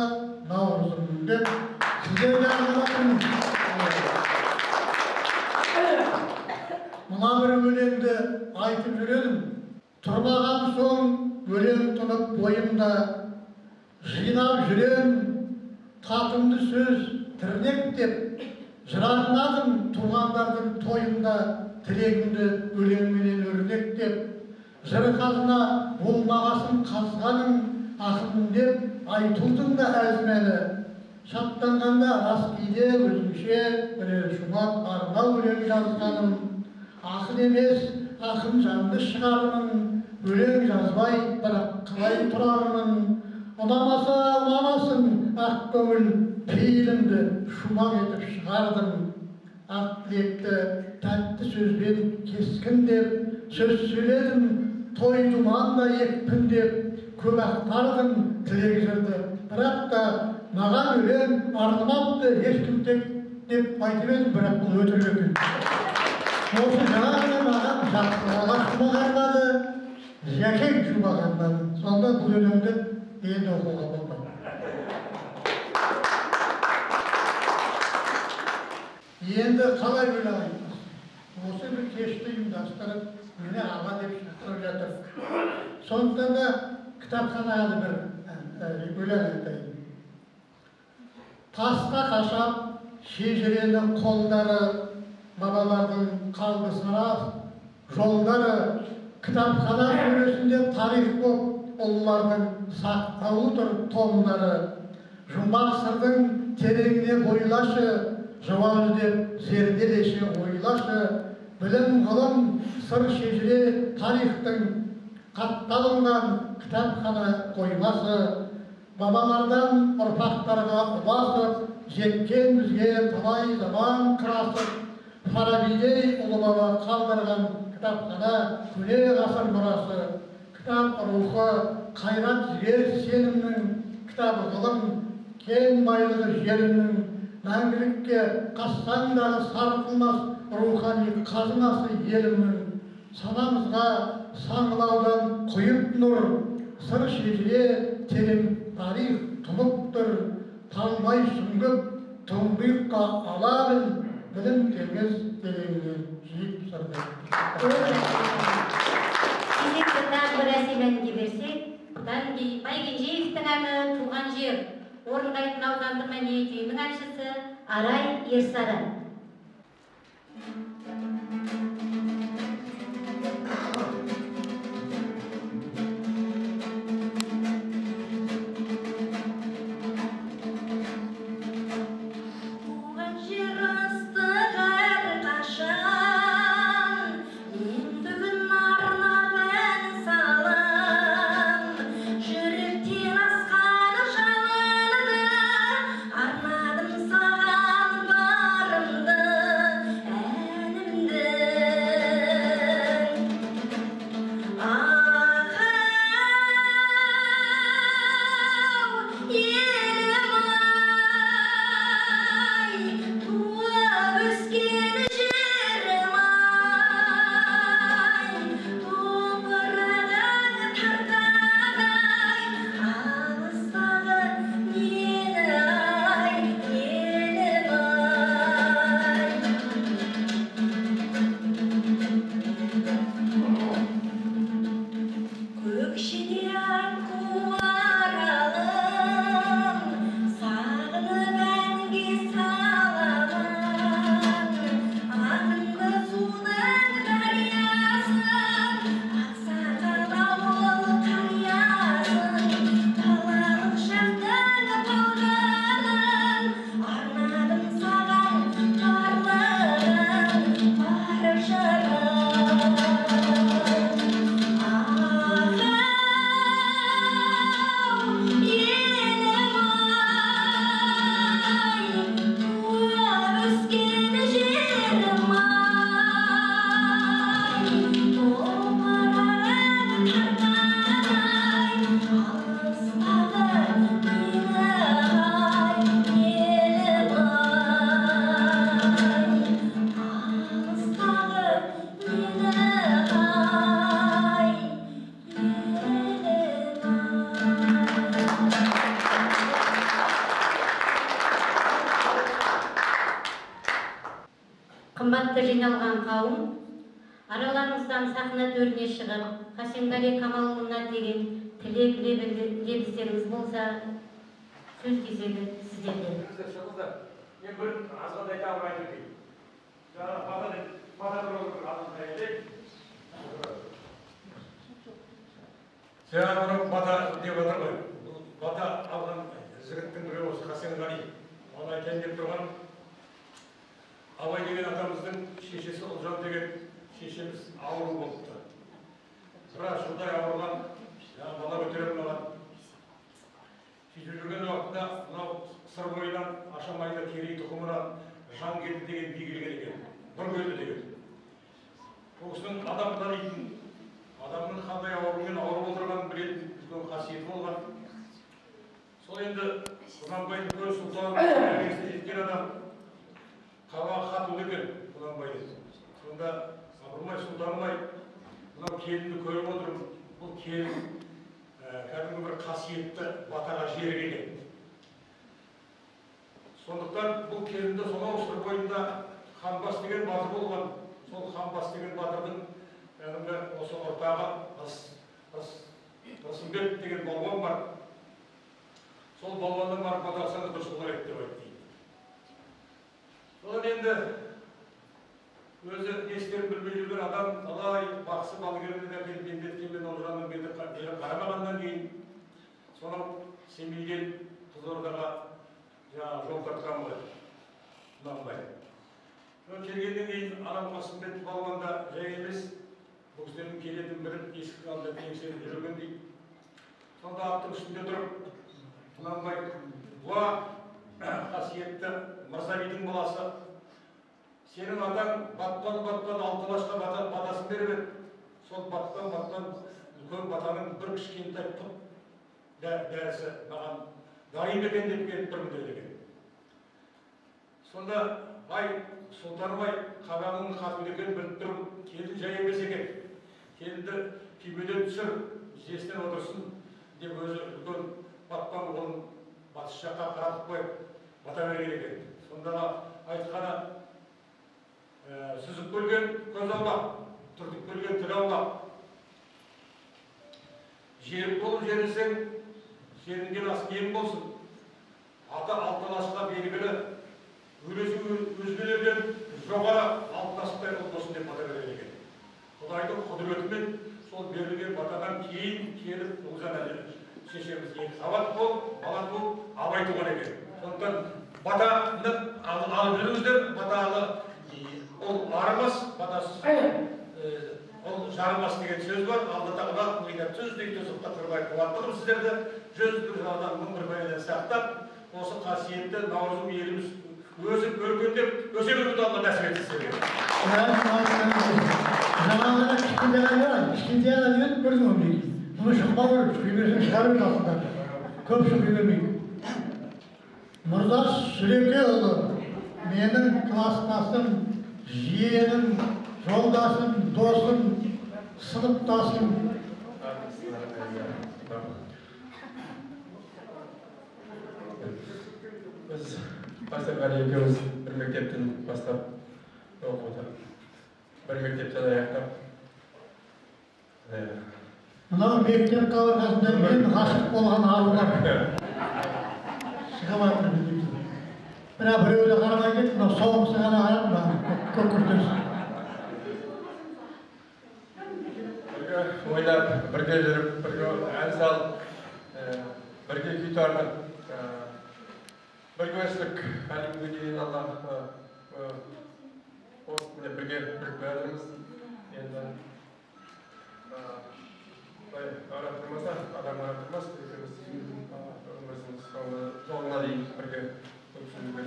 наурызым деп сіздерге арнап отырмын. Мына бір өлеңді айтып жүр едім. Тұрмаған соң өлең тұнып бойымда, жинап жүрем татымды сөз тірнектеп, жыраңдадым туғандардың тойында, тілегімді өлеңменен өрнектеп, жыр қазына болмағасын қазғаның, ақын деп айтылдың да әзмәні. Шаттанғанда рас кейде өзімше бірер шумақ арнау өлең жазғаным. Ақын емес, ақын жанды шығармын, өлең жазбай, бірақ қалай тұрармын. Ұнамаса ұнамасын, ақ көңіл пейілімді шумақ етіп шығардым. Ақ тілекті тәтті сөзбен кескіндеп, сөз сөйледім, той думанда екпіндеп, көп ақтардым тілек жырды. Бірақ та маған өлең арнамапты ешкім тек деп айтып едім, бірақ бұл өтірік екен. Осы жаңа ғана маған Жақсыға шумақ арнады, Жәкең шумақ арнады. Сонда бұл өлеңді енді оқуға болмайды. Енді қалай өлең айтасың? Осы бір кешті ұйымдастырып, мені аға деп шақырып жатыр. Сондықтан да кітапханаға бір өлең айтайын. Тасқа қашап шежірені қолдары, бабалардың қалды сара жолдары, кітапхана сөресінде тарих боп, ұлылардың сақтаулы тұр томдары. Жұмбақ сырдың тереңіне бойлашы, жауап іздеп зерделеші ойлашы, білім ғылым сыр шежіре тарихтың қатталынған кітапхана қоймасы. Бабалардан ұрпақтарға ұласып, жеткен бізге талай заман қырасып, Фарабидей ұлы баба қалдырған кітапхана көне ғасыр мұрасы. Кітап рухы, қайрат жігер сенімнің, кітап ғылым, кен байлығы жерімнің, мәңгілікке қассаңдағы сарқылмас рухани қазынасы елімнің. Санамызға саңылаудан құйып нұр, сыр шежіре терең тарих тұнып тұр, талмай сүңгіп тұңғиыққа ала біл, білім теңіз тереңінен жиып сырды. Кезекті тағы бір әсем әнге берсек, Байкенжеевтің әні «Туған жер», орындайтын аудандық мәдениет үйінің әншісі Арай Ерсары. Туған жер ыстық әрқашан, мен бүгін арнап ән салам, жүректен асқар Қымбатты жиналған қауым, араларыңыздан сахна төріне шығып, Қасенғали Камалұлына деген тілек лебіздеріңіз болса, сөз кезегі сіздерде. Шығыңыздар. Мен бір азғантай тағы бір айтып өтейін. Жаңа бата туралы бір азғантай айтайын. Жаңа мынау бата деп отыр ғой. Бұл бата алған жігіттің біреуі осы Қасенғали. Оны айтайын деп тұрған Абай деген атамыздың шешесі Ұлжан деген шешеміз ауру болыпты. Біраз жылдай ауырған, бала көтере алмаған. Сөйтіп жүрген уақытта мынау Сыр бойынан Ашамайды Керей тұқымынан Жангелді деген би келген екен, Нұркелді деген. Бұл кісінің адам танитын, адамның қандай аурумен ауырып отырғанын білетін үлкен қасиеті болған. Сол енді Құнанбайдың үлкен сұлтан дәрежесіне жеткен адам қабағы қатулы екен Құнанбайдың. Сонда Абырмай сұлтанбай, мынау келінді көріп отырмын, бұл келін кәдімгі бір қасиетті батаға жерік екен. Сондықтан бұл келінді сонау Сыр бойында Ханбас деген батыр болған. Сол Ханбас деген батырдың кәдімгі осы ұрпағы Ырысымбет деген балуан бар. Сол балуаннан барып бата алсаңыз дұрыс болар еді деп айтты дейді. Содан енді өзі не істерін білмей жүрген адам талай бақсы балгерді де әкеліп емдеткенмен Ұлжанның беті қарамағаннан кейін сонау Семейден Қызылордаға жаңағы жол тартқан ғой Құнанбай. Содан келгеннен кейін анау Қасымбет балуан да жай емес, бұл кісілердің келетінін біліп есіктің алдында теңселіп жүрген дейді. Сонда аттың үстінде тұрып Құнанбай: «Уа, қасиетті Мырза бидің баласы, сенің атаң батпан-батпан алты алашқа батасын беріп еді. Сол батпан-батпан үлкен батаның бір кішкентай пұт дәрісі маған дари ма екен деп келіп тұрмын» деді екен. Сонда: «Ай, сұлтаным ай, қабағыңның қатулы екенін біліп тұрмын, келін жай емес екен. Келінді күймеден түсір, тізесінен отырсын» деп өзі үлкен батпан қолын батыс жаққа қаратып қойып бата берген екен. Сондағы айтқаны: «Сүзіп көрген көз аулақ, түртіп көрген тіл аулақ. Жерік болып жерілсең, жерінген ас киім болсын. Аты алты алашқа белгілі, өресі өзгелерден жоғары алтын асықтай ұл болсын» деп бата берген екен. Құдайдың құдіретімен сол берілген батадан кейін келіп Ұлжан шешеміз екі қабат болып, бала туып, Абай туған екен. Сондықтан батаны алып жүріңіздер, баталы ол арымас, батасыз ол жарымас деген сөз бар. Алла тағала мида түздей тұзықта тұрмай қуатты қылып сіздерді жүз бір жаладан мың бір бәледен сақтап, осы қасиетті наурызым еліміз өсіп өркендеп өсе беруді Алла нәсіп етсін сіздерге. Жаңағыда кішкентай ана деген көрдің ғой мінекей. Мұны шықпау керек, шықи берсең шыға береді астында. Көп шықи бермейді. Мырза Сүлекеұлы менің кластасым, жиенім, жолдасым, досым, сыныптасым. Біз Қасенғали екеуміз бір мектептен бастап оқуды, бір мектептен аяқтап, Мынау мектеп қабырғасында мен ғашық болған арулар шығып жатыр. Бірақ біреуі де қарамай кетті, мынау соңғысы ғана қарады маған, көк күртесі. Бірге ойнап, бірге жүріп, бірге ән салып, бірге күй тартып, бірге өстік. Әлі күнге дейін Алла осы міне бірге жүріп жатырмыз. Енді былай қарап тұрмаса, адам қарап тұрмас, екеуміз өміріміздің соңына дейін бірге өмір сүруге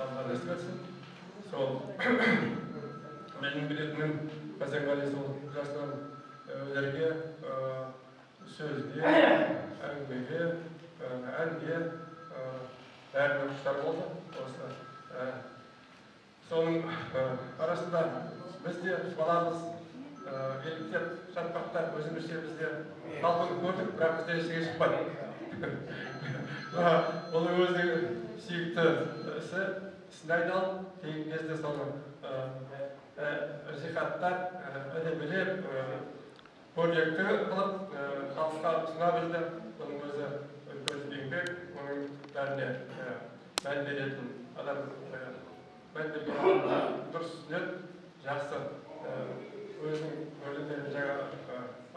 Алла нәсіп етсін. Сол менің білетінім, Қасенғали сол жасынан өнерге, сөзге, әңгімеге, әнге бәріне құштар болды. Осы соның арасында біз де баламыз еліктеп, шатпақтап, өзімізше біз де талпынып көрдік, бірақ бізден ештеңе шықпады. Бұл өзінің сүйікті ісі, ісіне айналып, кейінгі кезде соны насихаттап, әдебілеп, көрнекті қылып, халыққа ұсына білді. Бұның өзі үлкен еңбек, оның бәріне мән беретін адам, мән берген адам дұрыс түсінеді, жақсы. Өзінің өлеңдерін жаңа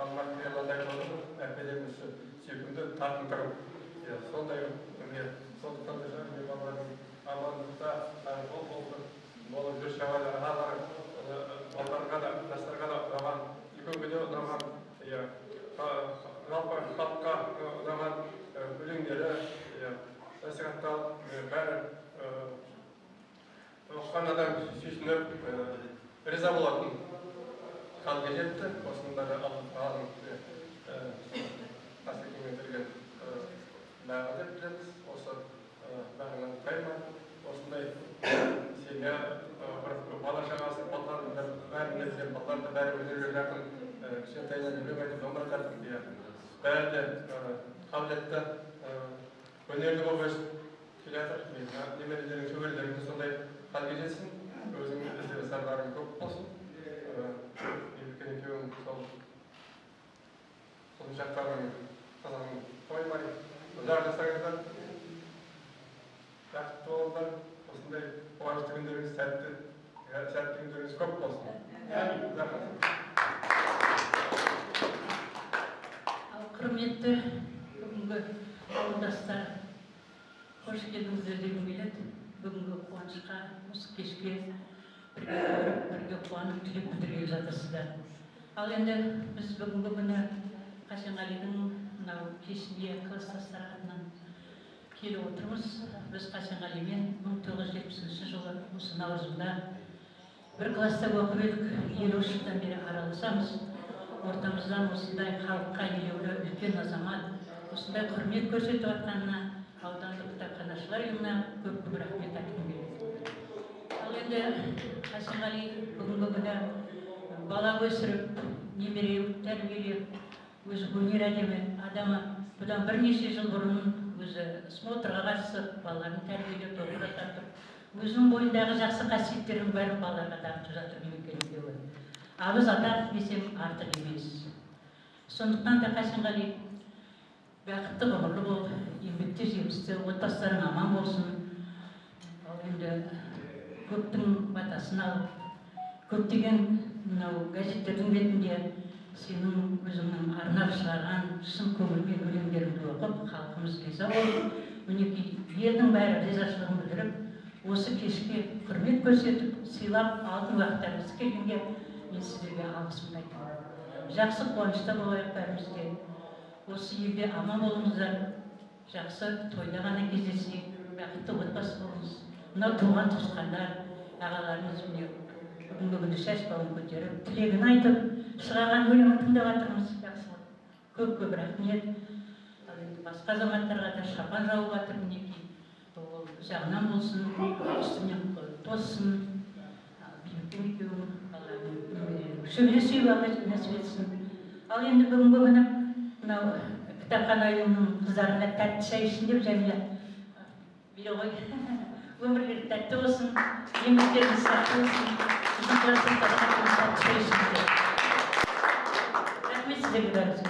Алмат Ерлан айтып отыр, әп-әдемі сүйкімді, тартымды. Сондай міне, сондықтан да жаңа балалардың амандықта бол болсын, болып жүрші ағалары, балаларға да, жастарға да ұнаған, үлкенге де ұнаған, жалпы халыққа ұнаған өлеңдері насихатталып, бәрі оқыған адам сүйсініп, риза болатын халге жетті. Осының бәрі Алла тағаланың Қасекеңе берген бағы деп білеміз. Осы бағынан тайма, осындай семья құрып, бала шағасы, балалардың бәрін де білемін, балалардың да бәрі өнерге жақын, кішкентайынан өлең айтып, домбыра тартып, бәрі де қабілетті, өнерлі болып өсіп келе жатыр. Немерелерің, шөберелерің де сондай халге жетсін, өзіңнің ізбасарларың көп болсын. Бейбіткен екеуің сол құлыншақтарың қызығын қоймай ұзақ жасаңыздар, бақытты болыңдар, осындай қуанышты күндеріңіз, сәтті күндеріңіз көп болсын. Ал құрметті бүгінгі ауылдастар, қош келдіңіздер дегім келеді. Бүгінгі қуанышқа, осы кешке бірге көріп, бірге қуанып, тілек білдіргелі жатырсыздар. Ал енді біз бүгінгі күні Қасенғалидың мынау кешінде класстастар атынан келіп отырмыз. Біз Қасенғалимен 1970 жылы осы наурызында бір класста оқып едік, 53 жылдан бері араласамыз. Ортамыздан осындай халыққа елеулі үлкен азамат, осындай құрмет көрсетіп жатқанына аудандық кітапханашылар ұйымына көп-көп рахмет айтқым келеді. Ал енді Қасенғали бүгінгі күні бала өсіріп, немере тәрбиелеп, өзі өнер адамы, бұдан бірнеше жыл бұрын өзі смотрға қатысып, балаларын тәрбиелеп, домбыра тартып, өзінің бойындағы жақсы қасиеттерінің бәрін балаларға дарытып жатыр демек екеуі. Абыз атақ десем артық емес. Сондықтан да Қасенғали бақытты ғұмырлы бол, еңбекте жемісті, отбасыларың аман болсын. Ал енді көптің батасын алып, көптеген мынау газеттердің бетінде сенің өзіңнің арнап шығарған шын көңілмен өлеңдеріңді оқып, халқымыз риза болып, мінекей елдің бәрі ризашылығын білдіріп, осы кешке құрмет көрсетіп, сыйлап, алтын уақыттарыңыз келгенге мен сіздерге алғысымды айтамын. Жақсы қуанышта болайық бәріміз де. Осы елде аман болыңыздар, жақсы тойда ғана кездесейік, бақытты отбасы болыңыз. Мынау туған туысқандар, ағаларымыз міне бүгінгі күні шаш бауын көтеріп, тілегін айтып, шығарған өлеңін тыңдап жатырмыз. Жақсылық. Көп-көп рахмет. Ал енді басқа азаматтарға да шапан жауып жатыр мінекей. Ол жағынан болсын, үстінен тоссын. Бейбітпен екеуің, шөбере сүйіп алла нәсіп етсін. Ал енді бүгінгі күні мынау кітапхана ұйымының қыздарына тәтті шай ішсін деп Жәмила бере ғой. Өмірлері тәтті болсын, еңбектеріңіз сәтті болсын, біздің класстастарға тәтті шай ішіңіздер. Рахмет сіздерге бәріңізге.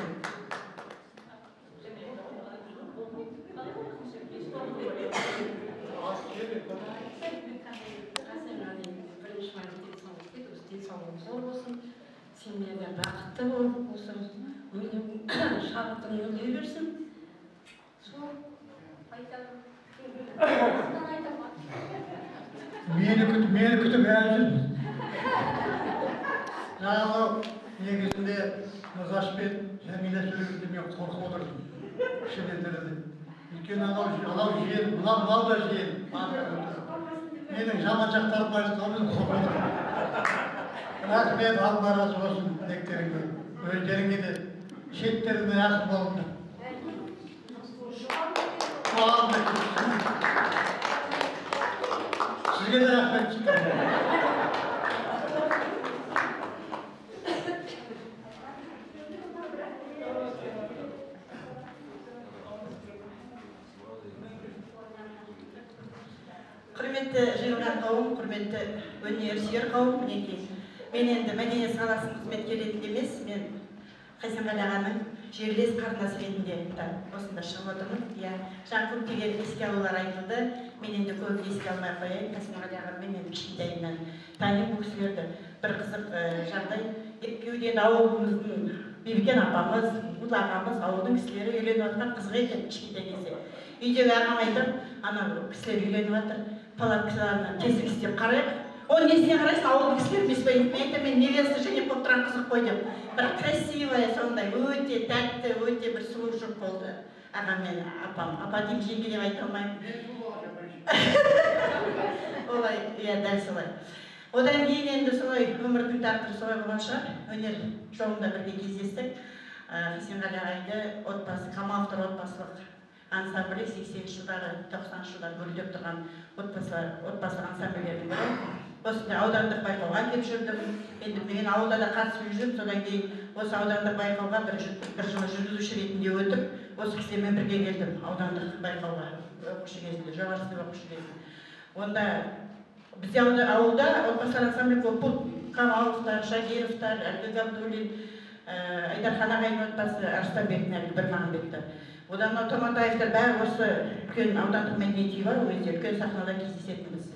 Денсаулығың зор болсын, семьяда бақытты бол, осы шабытың өрлей берсін. Сол айтамын. Мені күтіп әлі жүрміз. Жаңағы негізінде Мырзаш пен Жәмила сөйлегенде мен қорқып отырдым. Ішімнен дірілдеп. Өйткені анау жиен, мынау да жиен. Менің жаман жақтарым айтқанын мен қорқып отырдым. Рахмет, Алла разы болсын тілектеріңе, өздеріңе де шеттеріне ақын болыңдар. Сізге де рахмет. Құрметті жиылған қауым, құрметті өнер сүйер қауым, мінекей. Мен енді мәдениет саласының қызметкері ретінде емес, мен Қайсенғали ағаның жерлес қарындасы ретінде осында шығып отырмын. Иә, жаңа көптеген еске алулар айтылды. Мен енді көп еске алмай қояйын. Қайсенғали ағаммен мен кішкентайымнан танимын бұл кісілерді. Бір қызық жағдай, екеуі де ауылымыздың Бибікен апамыз, Ұлы ағамыз, ауылдың кісілері үйленіп жатқан қызық екен кішкентай кезде. Үйдегі ағам айтып, ана кісілер үйленіп жатыр, палаткаларына тесік істеп қарайық. Оның несіне қарайсың, ауылдың кісілері емес пе? Мен айтамын, мен невеста және болып тұрған қызық қой деп. Бірақ красивая сондай, өте тәтті, өте бір сұлу жұп болды. Ағам мен апам. Апа деймін, жеңге деп айта алмаймын. Олай, иә, дәл солай. Одан кейін енді солай өмірдің тағдыры солай болған шығар. Өнер жолында бірге кездестік. Қайсенғали ағайды отбасы, Камаловтар отбасылық ансамблі 80-ші жылдары, 90-шы жылдары гүлдеп тұрған отбасылық ансамбльдердің бірі. Осындай аудандық байқауға келіп жүрдім. Енді мен ауылда да қатысып жүрдім. Содан кейін осы аудандық байқауға бір жылы жүргізуші ретінде өтіп, осы кісілермен бірге келдім аудандық байқауға оқушы кезінде, жоғары сынып оқушы кезінде. Онда бізде ауылда отбасылар ансамблі көп болды. Камаловтар, Шагировтар, әлгі Габдуллин, Айдархан ағайдың отбасы, Арыстанбектің әлгі Бірмағамбеттер. Одан мынау Томатаевтар бәрі осы үлкен аудандық мәдениет үйі бар, ол кезде үлкен сахнада кездесетінбіз.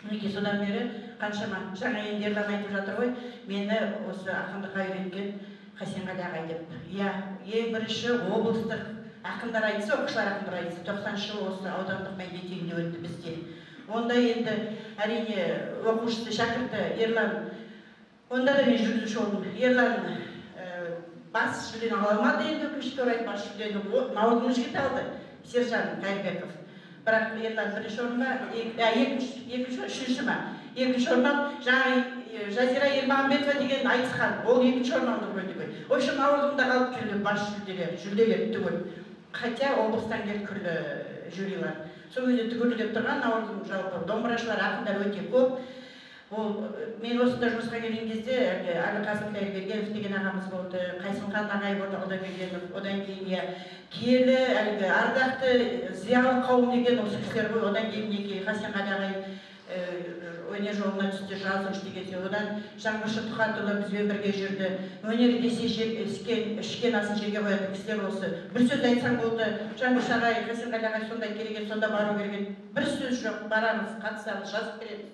Мінекей содан бері қаншама жаңа енді Ерлан айтып жатыр ғой, мені осы ақындыққа үйреткен Қайсенғали ағай деп. Иә, ең бірінші облыстық ақындар айтысы, оқушылар ақындар айтысы 90-шы жылы осы аудандық мәдениет үйінде өтті бізде. Онда енді әрине оқушысы шәкірті Ерлан, онда да мен жүргізуші болдым. Ерлан бас жүлдені ала алмады енді, өкінішке орай бас жүлдені Наурыздың жігіті алды, Сержан Қайырбеков. Бірақ Ерлан бірінші орын ба, екінші, үшінші ма? Екінші орын алып, жаңағы Жазира Ермағанбетова деген айтысқан, ол екінші орын алды ғой түгел. В общем, Наурызымда қалып күллі бас жүлделер, жүлделер түгел. Хотя облыстан келді күллі жюрилар. Сол кезде түгелдеп тұрған Наурыздың жалпы домбырашылар, ақындар өте көп. Ол, мен осында жұмысқа келген кезде Әліқасым Қайырбергенов деген ағамыз болды, Қайсымхан ағай болды, Құдайбергенов. Одан кейін иә, киелі, әлгі ардақты зиялы қауым деген осы кісілер ғой. Одан кейін мінекей Қайсенғали ағай өнер жолына түсті, жазушы деген сөз. Одан Жаңбыршы Тұхатұлы бізбен бірге жүрді. Өнер десе ішкен асын жерге қоятын кісілер осы. Бір сөз айтсаң болды, Жаңбыршы ағай, Қайсенғали ағай сондай керек еді, сонда бару керек еді. Бір сөз жоқ, барамыз, қатысамыз, жазып береміз.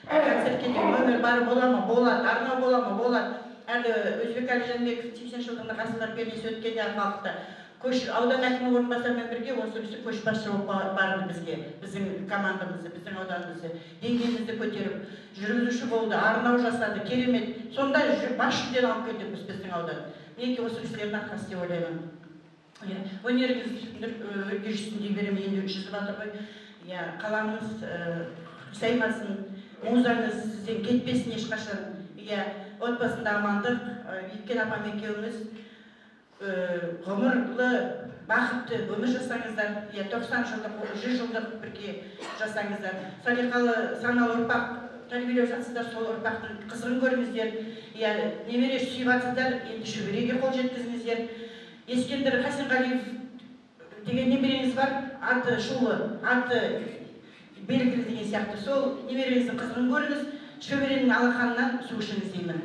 Концертке де өмір бар бола ма? Болады. Арнау бола ма? Болады. Әлі Өзбекәлі Жәнібеков 80 жылдығында ғасырлар пернесі өткенде Арқалықта аудан әкімінің орынбасарымен бірге осы кісі көшбасшы болып барды бізге, біздің командамызды, біздің ауданымызды, деңгейімізді көтеріп, жүргізуші болды, арнау жасады, керемет. Сонда бас жүлдені алып келдік біз біздің аудан. Мінекей осы кісілердің арқасы деп ойлаймын. Өнеріңіз өрге жүзсін дей беремін, енді жүзіп жатыр ғой. Иә, қаламыңыз қисаймасын, музаңыз сізден кетпесін ешқашан. Иә, отбасында амандық, Бибікен апам екеуіңіз ғұмырлы, бақытты өмір жасаңыздар, иә, 90 жылдық, 100 жылдық бірге жасаңыздар. Салиқалы, саналы ұрпақ тәрбиелеп жатсыздар, сол ұрпақтың қызығын көріңіздер. Иә, немере сүйіп жатсыздар, енді шөбереге қол жеткізіңіздер. Ескендір Қайсенғалиев деген немереңіз бар, аты шулы, аты белгілі деген сияқты. Сол немереңіздің қызығын көріңіз, шөберенің алақанынан су ішіңіз деймін.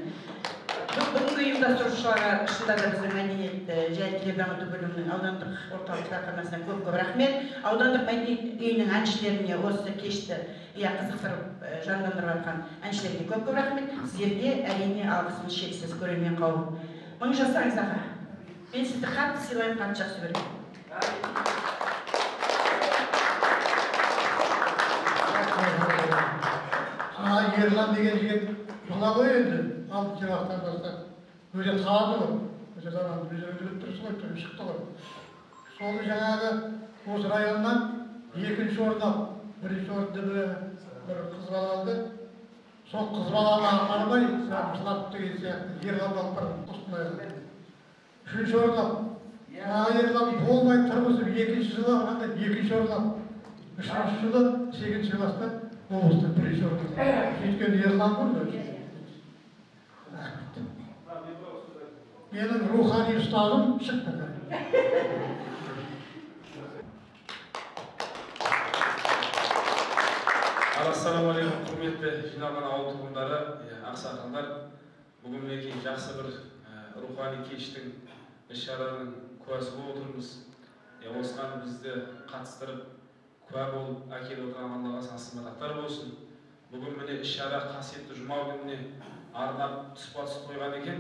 Бүгінгі ұйымдастырушыларға шынында да біздің мәдениет және тіл дамыту бөлімінің аудандық орталық кітапханасына көп-көп рахмет. Аудандық мәдениет үйінің әншілеріне осы кешті қызықтырып жандандырып жатқан әншілерге көп-көп рахмет. Сіздерге әрине алғысымыз шексіз, көрермен қауым. Мың жасаңыз аға. Мен сізді қатты сыйлаймын, қатты жақсы көремін. Ерлан деген жігіт бала ғой енді, 6 жастан бастап. Өзі таланты ғой, өзі таланты, өзі біліп тұрсыз ғой, түрі шықты ғой. Соны жаңағы осы районнан 2-ші орын алды, 1-ші орынды бір қыз бала алды. Сол қыз баланы апармай, жылап деген сияқты Ерланды алып барады Қостанайға. 3-ші орын алды. Ерлан болмай тұрмысып 2-ші жылы алғанда 2-ші орын алды. 3-ші жылы 8-ші класста облыста 1-ші орын алды. Сөйткен Ерлан ғой өзі. Менің рухани ұстазым шықты. Ассалаумағалейкум, құрметті жиналған ауыл тұрғындары, ақсақалдар. Бүгін мінекей жақсы бір рухани кештің, іс-шараның куәсі болып отырмыз. Осыған бізді қатыстырып, куә болып әкеліп отырған Аллаға сансыз мадақтар болсын. Бүгін міне іс-шара қасиетті жұма күніне арнап тұспа-тұс қойған екен.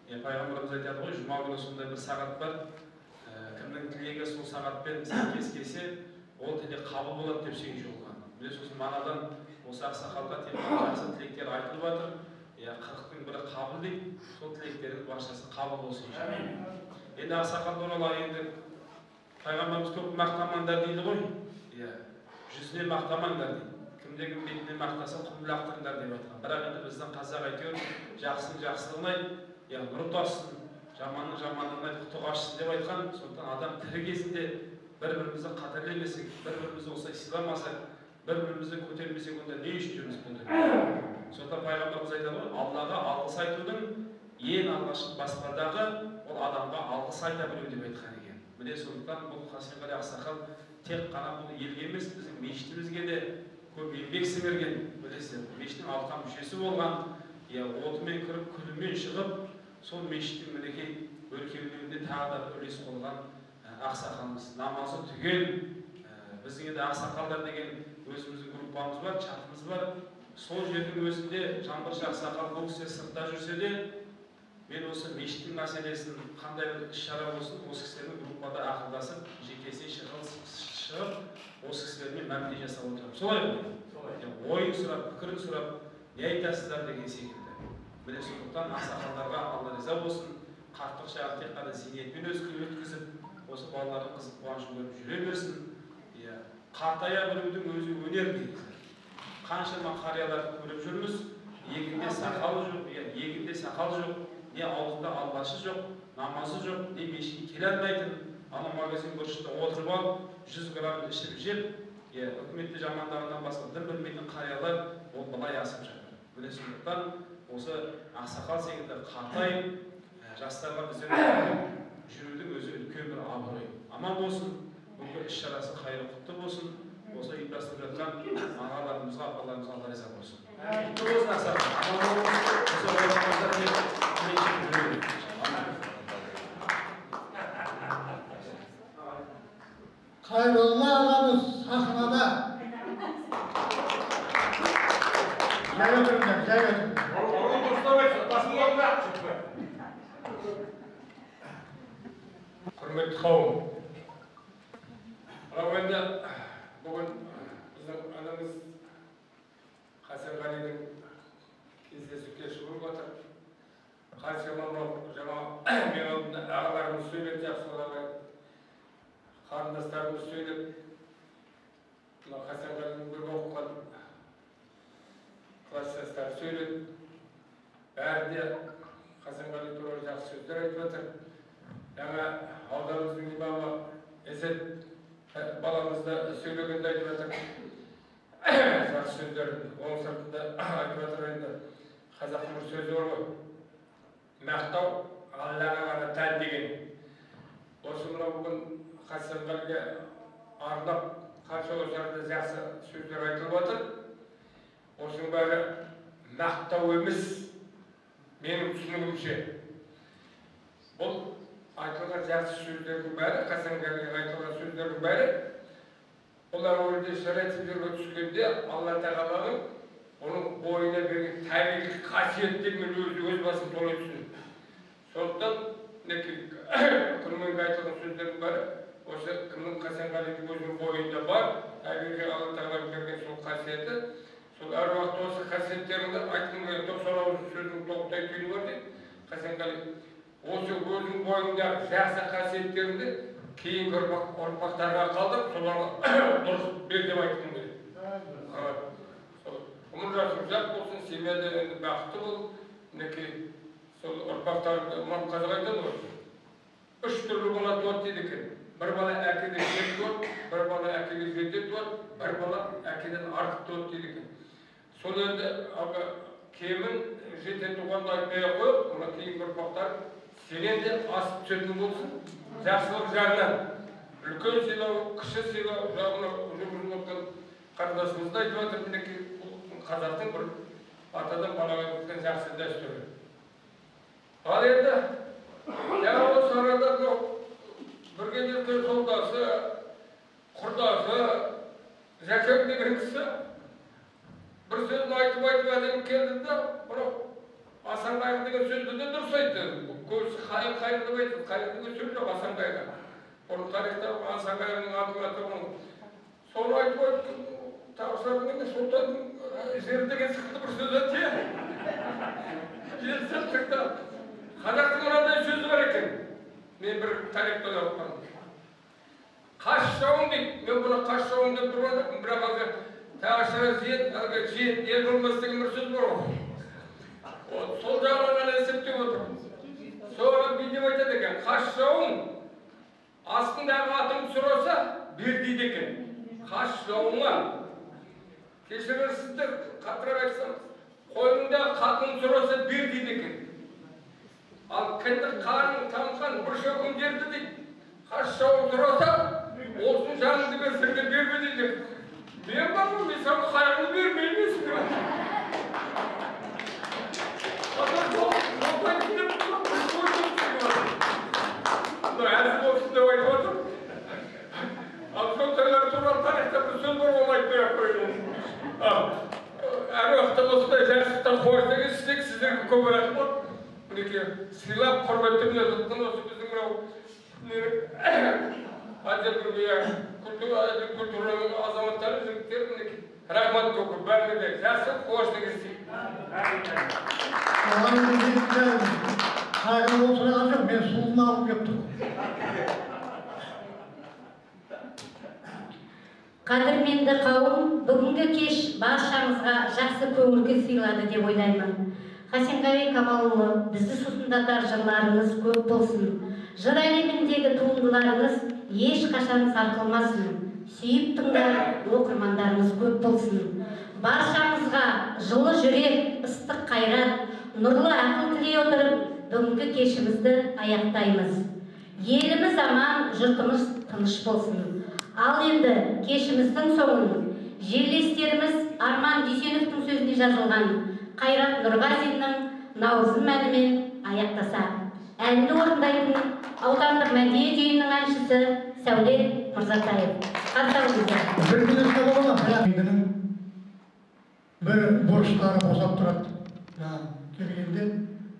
Пайғамбарымыз айтады ғой, жұма күні сондай бір сағат бар. Кімнің тілегі сол сағатпен сәйкес келсе, ол тілек қабыл болады деп сүйінші болған. Міне сосын манадан осы ақсақалға тек жақсы тілектер айтылып жатыр. 40-тың бірі қабыл дейді, сол тілектердің баршасы қабыл болсын. Енді ақсақал туралы енді пайғамбарымыз көп мақтамаңдар дейді ғой. Жүзіне мақтамаңдар дейді. Кімде-кім бетіне мақтаса, құм лақтырыңдар деп айтқан. Бірақ енді біздің қазақ әйтеуір жақсының жақсылығын айт, нұры тассын, жаманның жамандығын айт, құты қашсын деп айтқан. Сондықтан адам тірі кезінде бір-бірімізді қадірлемесек, бір-бірімізді осылай сыйламасақ, бір-бірімізді көтермесек, онда не үшін жүрміз бұл дүниеде? Сондықтан пайғамбарымыз айтады ғой, Аллаға алғыс айтудың ең алғашқы баспалдағы ол адамға алғыс айта білу деп айтқан екен. Міне сондықтан бұл Хасенғали ақсақал тек қана бұл елге емес, біздің мешітімізге де көп еңбек сіңірген, білесіздер. Мешіттің алқа мүшесі болған, отымен кіріп, күлімен шығып, сол мешіттің мінекей өркендеуіне тағы да үлес қосқан ақсақалымыз. Намазы түгел. Біздің енді ақсақалдар деген өзіміздің группамыз бар, чатымыз бар. Сол жердің өзінде Жаңбыршы ақсақал бұл кісілер сыртта жүрсе де, мен осы мешіттің мәселесін қандай бір іс-шара болсын, осы кісілермен группада ақылдасып, жекесіне шығып, осы кісілермен мәміле жасап отырамын. Солай ғой? Ойын сұрап, пікірін сұрап, не айтасыздар деген секілді. Міне сондықтан ақсақалдарға Алла риза болсын, қарттық шағын тек қана зейнетпен өткізіп, осы балалардың қызық қуанышын көріп жүре берсін. Қартая білудің өзі өнер негізі. Қаншама қарияларды көріп жүрміз, егінде сақалы жоқ, егінде сақал жоқ, не аузында албашы жоқ, намазы жоқ, не мешітке келе алмайтын, ана магазин бұрышында отырып алып, 100 грамм ішіп жеп, үкіметті жамандағаннан басқа дым білмейтін қариялар ол былай асып жатыр. Міне сондықтан осы ақсақал секілді қартайып, жастарға бізден жүрудің өзі үлкен бір абырой. Аман болсын, бүгінгі іс-шарасы қайыр құтты болсын, осы ұйымдастырып жатқан ағаларымызға, апаларымызға Алла риза болсын. Құтты болсын ақсақал. Аман болыңыз. Осы ортамызда тек тілек жүре берейік. Қайролла ағамыз сахнада. Жай отырыңдар, жай отырыңдар. Құрметті қауым, мынау енді бүгін біздің ініміз Хасенғалидің кездесу кеші болып жатыр. Қаншама мынау жаңа менің алдымда ағаларымыз сөйлеп, жақсыларға қарындастарымыз сөйлеп, мына Хасенғалидің бірге оқыған класстастары сөйлеп, бәрі де Хасенғали туралы жақсы сөздер айтып жатыр. Жаңа ауданымыздың имамы Есет баламыз да сөйлегенде айтып жатыр. Жақсы сөздер оның сыртында айтып жатыр. Енді қазақтың бір сөзі бар ғой, мақтау Аллаға ғана тән деген. Осы мынау бүгін Хасенғалиге арнап қанша осы арада жақсы сөздер айтылып жатыр. Осының бәрі мақтау емес, Менің түсінігімше, бұл айтылған жақсы сөздердің бәрі, Хасанғалиға айтылған сөздердің бәрі, олар өлде шариатсыздарға түскенде Алла Тағаланың оның бойына берген табиғи қасиет деп мен өз басым солай түсіндім. Сондықтан мінекей күніменге айтылған сөздердің бәрі осы кімнің Хасанғалидің өзінің бойында бар, табиғи Алла Тағаланың берген сол қасиеті. Сол әр уақытта осы қасиеттеріңді айтқым келеді. 90 ауыз сөздің тоқтай түйіні бар дейді Хасанғали. Осы өзің бойыңдағы жақсы қасиеттеріңді кейінгі ұрпақтарға қалдырып, соларға дұрыс бер деп айтқым келеді. Ғұмыр жасың ұзақ болсын, семьяда енді бақытты бол. Мінекей сол ұрпақтар, қазақ айтады ғой, 3 түрлі бала туады дейді екен. Бір бала әкеден кем туады, бір бала әкеге жете туады, бір бала әкеден артық туады дейді екен. Сол енді кемін жете туғанды айтпай-ақ қойып, мына кейінгі ұрпақтар сенен де асып түсетін болсын, жақсылық жағынан. Үлкен сыйлау, кіші сыйлау, жағына жүргізіп отқан қарындасымыз да айтып жатыр, мінекей бұл қазақтың бір атадан балаға өткен жақсы дәстүрі. Ал енді жаңа осы арада мынау бірге жүрген жолдасы, құрдасы, Жәкең деген кісі бір сөзін айтып-айтып әдемі келді де, мынау Асан қайғы деген сөзді де дұрыс айтты. Көбісі қайғы қайғы деп айтады, қайғы деген сөз жоқ Асан қайғы. Бұрын тарихта Асан қайғының атын атаған. Соны айтып айтып, тағы емес, Сұлтанның жері деген сықылды бір сөз айтты. Жер шықты. Қазақтың мынандай сөзі бар екен. Мен бір тарихтан оқығаным. Қаш жауың дейді. Мен бұны қаш жауың деп тұрған жоқпын, бірақ әлгі тағы шыға жиен, әлгі жиен ел болмас деген бір сөз бар ғой. Сол жағынан ғана есептеп отырмын. Соған би деп айтады екен, қаш жауың астындағы атыңды сұраса, бер дейді екен. Қаш жауыңа. Кешірерсіздер, қаттырақ айтсам, қойныңдағы қатының сұраса, бер дейді екен. Ал кіндік қарның тамған бір шөкім жерді дейді. Қаш жауың сұраса, олсын жаныңды берсең де берме дейді. Мен бармын, мен саған қайғыны бермеймін. Әзіл болсын деп айтып отыр. Ал сондайлар туралы тарихта бір сөз бар, оны айтпай-ақ қояйын. Әр уақытта осындай жақсылықтан қуанышта кездессек, сіздерге көп рахмет. Мінекей сыйлап, құрметтеп жатқан осы біздің мынау отдел культураның азаматтары, жігіттер, мінекей рахмет көп, бәріне де жақсы, қуанышта кездесейік. Қайғыны ол сұраған жоқ, мен суын алып келіп тұрмын. Қадірменді қауым, бүгінгі кеш баршаңызға жақсы көңіл күй сыйлады деп ойлаймын. Хасенғали Камалұлы, бізді сусындатар жырларыңыз көп болсын. Жыр әлеміндегі туындыларыңыз ешқашан сарқылмасын. Сүйіп тыңдар оқырмандарыңыз көп болсын. Баршаңызға жылы жүрек, ыстық қайрат, нұрлы ақыл тілей отырып, бүгінгі кешімізді аяқтаймыз. Еліміз аман, жұртымыз тыныш болсын. Ал енді кешіміздің соңын жерлестеріміз Арман Дүйсеновтің сөзіне жазылған Қайрат Нұрғазиннің Наурызым әнімен аяқтасақ. Әнді орындайтын аудандық мәдениет үйінің әншісі Сәулет Мырзатаев. Қарсы алыңыздар. Бір күнесіне бола ма? Бір бұрыштары босап тұрады. Келгенде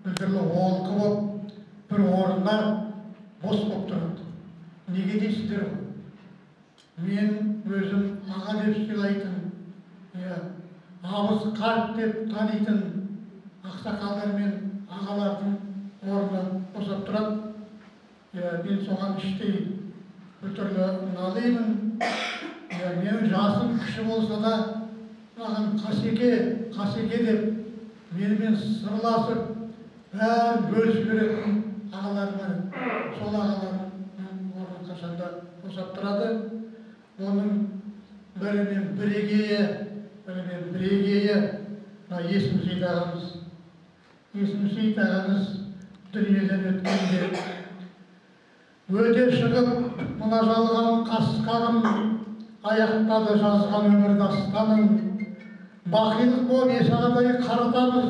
бір түрлі олқы болып, бір орындар бос болып тұрады. Неге дейсіздер ғой? Мен өзім аға деп сыйлайтын, абыз қарт деп танитын ақсақалдар мен ағалардың орны босап тұрады. Мен соған іштей бір түрлі налимын. Менің жасым кіші болса да, маған қасеке, қасеке деп менімен сырласып, бәрін бөлісіп беретін ағаларым бар. Сол ағаларымның орны қашанда босап тұрады. Оның бірімен бірегейі, мына Есім Сейіт ағамыз. Есім Сейіт ағамыз дүниеден өткенде өте шығып, мына жалған қасқағым аяқтады жазған өмір дастанын. Бақилық болып Есағадай қаратамыз,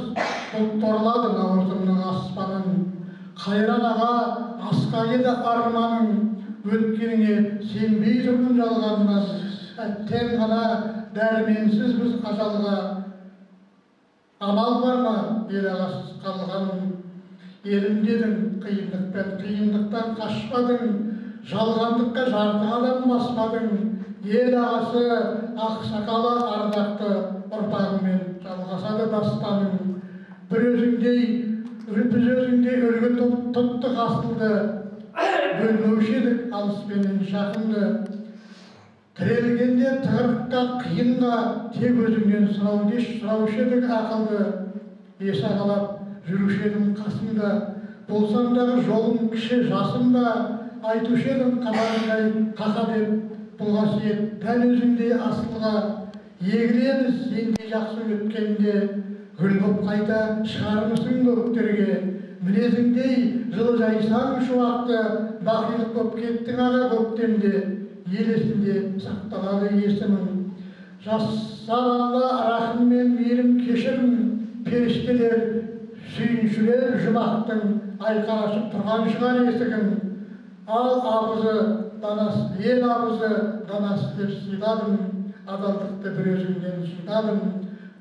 бұлт торлады наурызымның аспанын. Қайран аға, асқа еді арманың, өткеніңе сенбей тұрмын жалғаннан. Әттең ғана дәрменсіз біз ажалға. Амал бар ма ел ағасыз қалған? Елім дедің, қиындықпен қиындықтан қашпадың, жалғандыққа жарты қадам баспадың. Ел ағасы ақсақалы ардақты ұрпағыңмен жалғасады дастаның. Бір өзіңдей, біз өзіңдей үлгі тұттық асылды, бөлмеуші едік алыс пенен жақынды. Тірелгенде тығырыққа, қиынға тек өзіңнен сұраушы едік ақылды. Ес ағалап жүруші едің қасымда, болсам дағы жолым кіші жасымда, айтушы едің қабағыңдай қақа деп, бұл қасиет дәл өзіңдей асылға. Егілеміз сендей жақсы өткенде, гүл боп қайта шығармысың көктерге. Мінезіңдей жылы жайсаң шуақты, бақилық боп кеттің аға көктемде, ел есінде сақталады есімің. Жасар Алла рахым мен мейірім кешірім, періштелер сүйіншілер жұмақтың айқара ашып тұрған шығар есігін. Ал абызы данасы, ел абызы данасы деп сыйладым, адалдықты бір өзіңнен жинадым.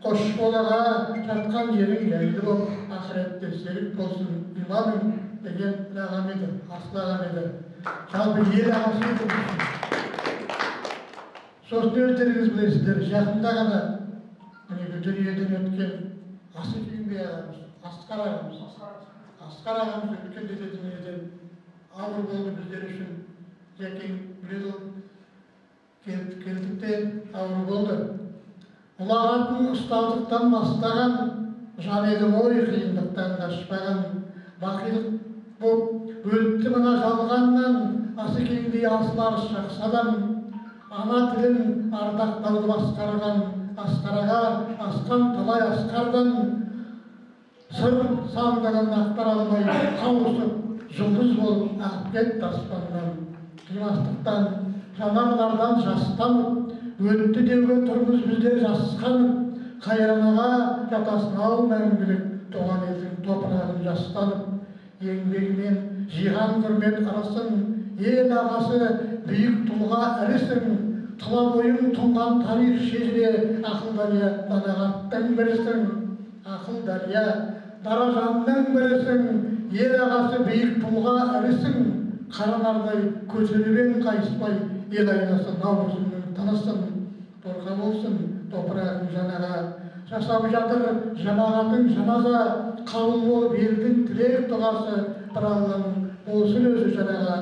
Қош бол аға, жатқан жерің жайлы боп, ақыретте серік болсын иманың деген бір ағам еді, асыл ағам еді. Жалпы ел ағасы еді. Сосын өздеріңіз білесіздер, жақында ғана мінекей дүниеден өткен Асекеңбай ағамыз, Асқар ағамыз. Асқар ағамыз өткенде де дүниеден ауыр болды біздер үшін. Жәкең біледі, ол келдік те ауыр болды. Ұлағатын ұстаздықтан бастаған жан еді ғой, қиындықтан қашпаған. Бақилық боп өтті мына жалғаннан, Асекеңдей асыл арыс жақсы адам. Ана тілін ардақтауды басқарған Асқар аға асқан талай асқардан, сыр сандығын ақтара алмай қауысып, жұлдыз болып ағып кетті аспаннан. Қимастықтан, жанарлардан жастанып, өтті деуге тұрмыз біздер жасқанып. Қайран аға, жатасың ау мәңгілік туған елдің топырағын жастанып. Еңбегімен жиған құрмет ырысын, ел ағасы биік тұлға ірісің. Тұла бойың тұнған тарих шежіре, ақыл дария дана қарттың бірісің. Ақыл дария дара жанның бірісің, ел ағасы биік тұлға ірісің. Қара нардай көтеріп ең қайыспай, ел айнасы наурызымның тынысын. Торқа болсын топырағың жанаға, жасап жатыр жамағатың жаназа. Қабыл болып елдің тілек дұғасы, бір Алланың болсын өзі жанаға.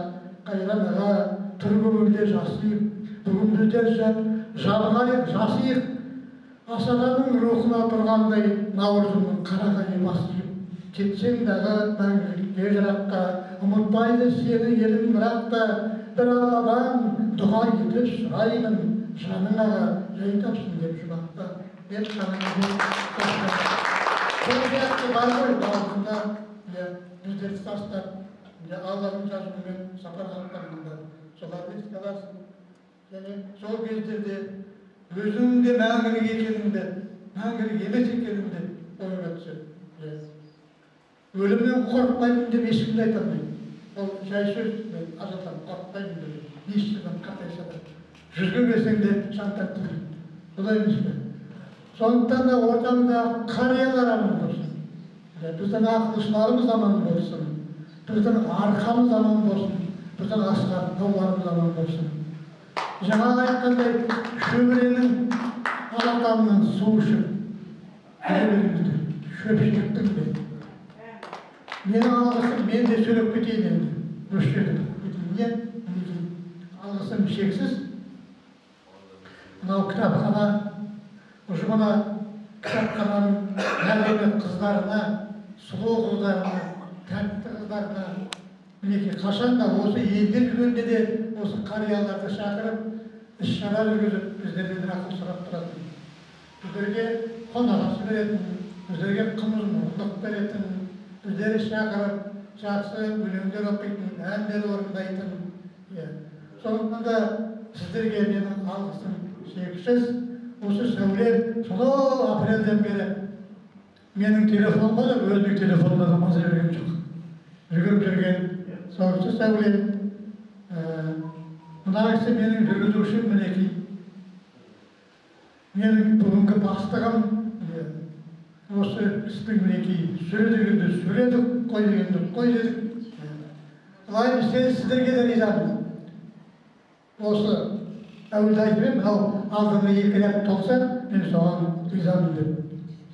Қайран аға, тұр көңілде жасиып, бүгін біздер жабғайық жасиық. Асағаның рухына тұрғандай наурызымның қарағайы бас иіп. Кетсең дағы мәңгілікке жыраққа, ұмытпайды сені елің бірақ та. Бір Алладан дұға етіп сұраймын, жаның аға жай тапсын деп жұмақта деп. Сол сияқты бар ғой алдында, иә, біздерді тастап, иә, Алланың жазуымен сапарға аттанғандар, соларды еске аласың. Және сол кездерде өзіңнің де мәңгілік екеніңді, мәңгілік емес екеніңді ойыңа түседі. Иә, өлімнен қорықпаймын деп ешкім де айта алмайды, ол жай сөз. Мен ажалдан қорықпаймын деп неше жылдан қартайса да, 100-ге келсең де жан тәтті дейді, солай емес пе? Сондықтан да ортамызда қариялар аман болсын, біздің ақылшыларымыз аман болсын, біздің арқамыз аман болсын, біздің асқар тауларымыз аман болсын. Жаңағы айтқандай, шөберенің алақанынан су ішіп жүре беріңіздер, шөпшектің де. Менің алғысым, мен де сөйлеп кетейін енді осы жерде кетейін, иә. Мінекей, алғысым шексіз мынау кітапхана ұжымына, кітапхананың әдемі қыздарына, сұлу қыздарына, тәтті қыздарына. Мінекей, қашан да осы елде жүргенде де осы қарияларды шақырып, іс шара жүргізіп, біздерден ақыл сұрап тұратын, біздерге қонақасы беретін, біздерге қымыз мұрындық беретін, біздері шақырып жақсы өлеңдер оқитын, әндер орындайтын, иә. Сондықтан да сіздерге менің алғысым шексіз. Осы Сәуле сонау апрельден бері менің телефоныма да, өзінің телефонына да маза берген жоқ. Жүгіріп жүрген сол кісі Сәуле. Мына кісі менің жүргізушім, мінекей. Менің бүгінгі бастығым осы кісінің, мінекей, сүре дегенді сүредік, қой дегенді қой дедік. Ылайым сіздерге де ризамын. Осы әуелде айтып едім, ал алдыңғы 2 рет толса, мен соған ризамын деп.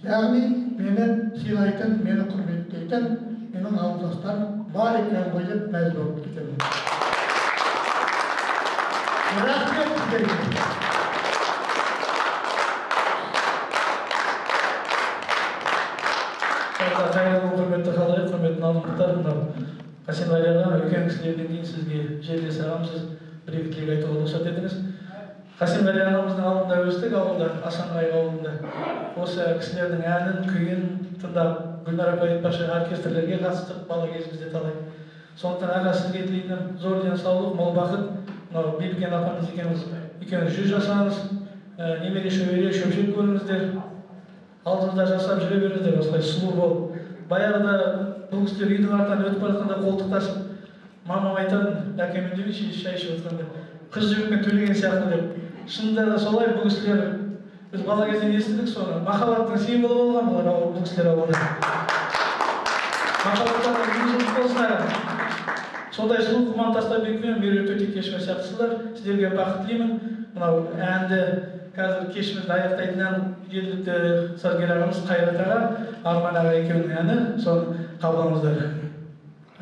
Яғни мені сыйлайтын, мені құрметтейтін менің ауылдастарым бар екен ғой деп мәз болып кетемін. Рахмет сіздерге. Қайырлы күн, құрметті халайық, құрметті назымдықтар. Мынау Қасенғали аға, үлкен кісілерден кейін сізге жерлес ағамсыз, бір екі тілек айтуға рұқсат етіңіз. Қасенғали ағамыздың алдында өстік, ауылда, Асанғайып ауылында. Осы кісілердің әнін, күйін тыңдап, Гүлнар апай айтпақшы, оркестрлерге қатыстық бала кезімізде талай. Сондықтан аға, сізге тілейтінім зор денсаулық, мол бақыт. Мынау Бибікен апамыз екеуміз 100 жасаңыз, немере шөбере, шөпшек көріңіздер. Алдыңызда жасап жүре беріңіздер, осылай сұлу болып. Баяғыда бұл кісілер үйдің артынан өтіп бара жатқанда қолтықтасып, мамам айтатын, әкем үндемей шай ішіп отырғанда, қыз жібекпен төлеген сияқты деп. Шынында да солай, бұл кісілер, біз бала кезден естідік соны, махаббаттың символы болған бұлар, бұл кісілер ауылда. Махаббаттарының 100 жылдық болсын аға. Сондай сұлу Құман Тастабеков пен Меруерт Өтекешова сияқтысыздар. Сіздерге бақыт тілеймін. Мынау әнді қазір кешімізді аяқтайтын ән жергілікті сазгер ағамыз Қайрат аға, Арман аға екеуінің әні, соны қабылдаңыздар.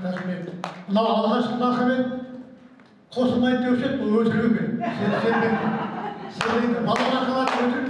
Рахмет. Мынау алғашқы махаббат қосылмайды деуші еді, бұл өтірік екен. Сен бала махаббат өтірік.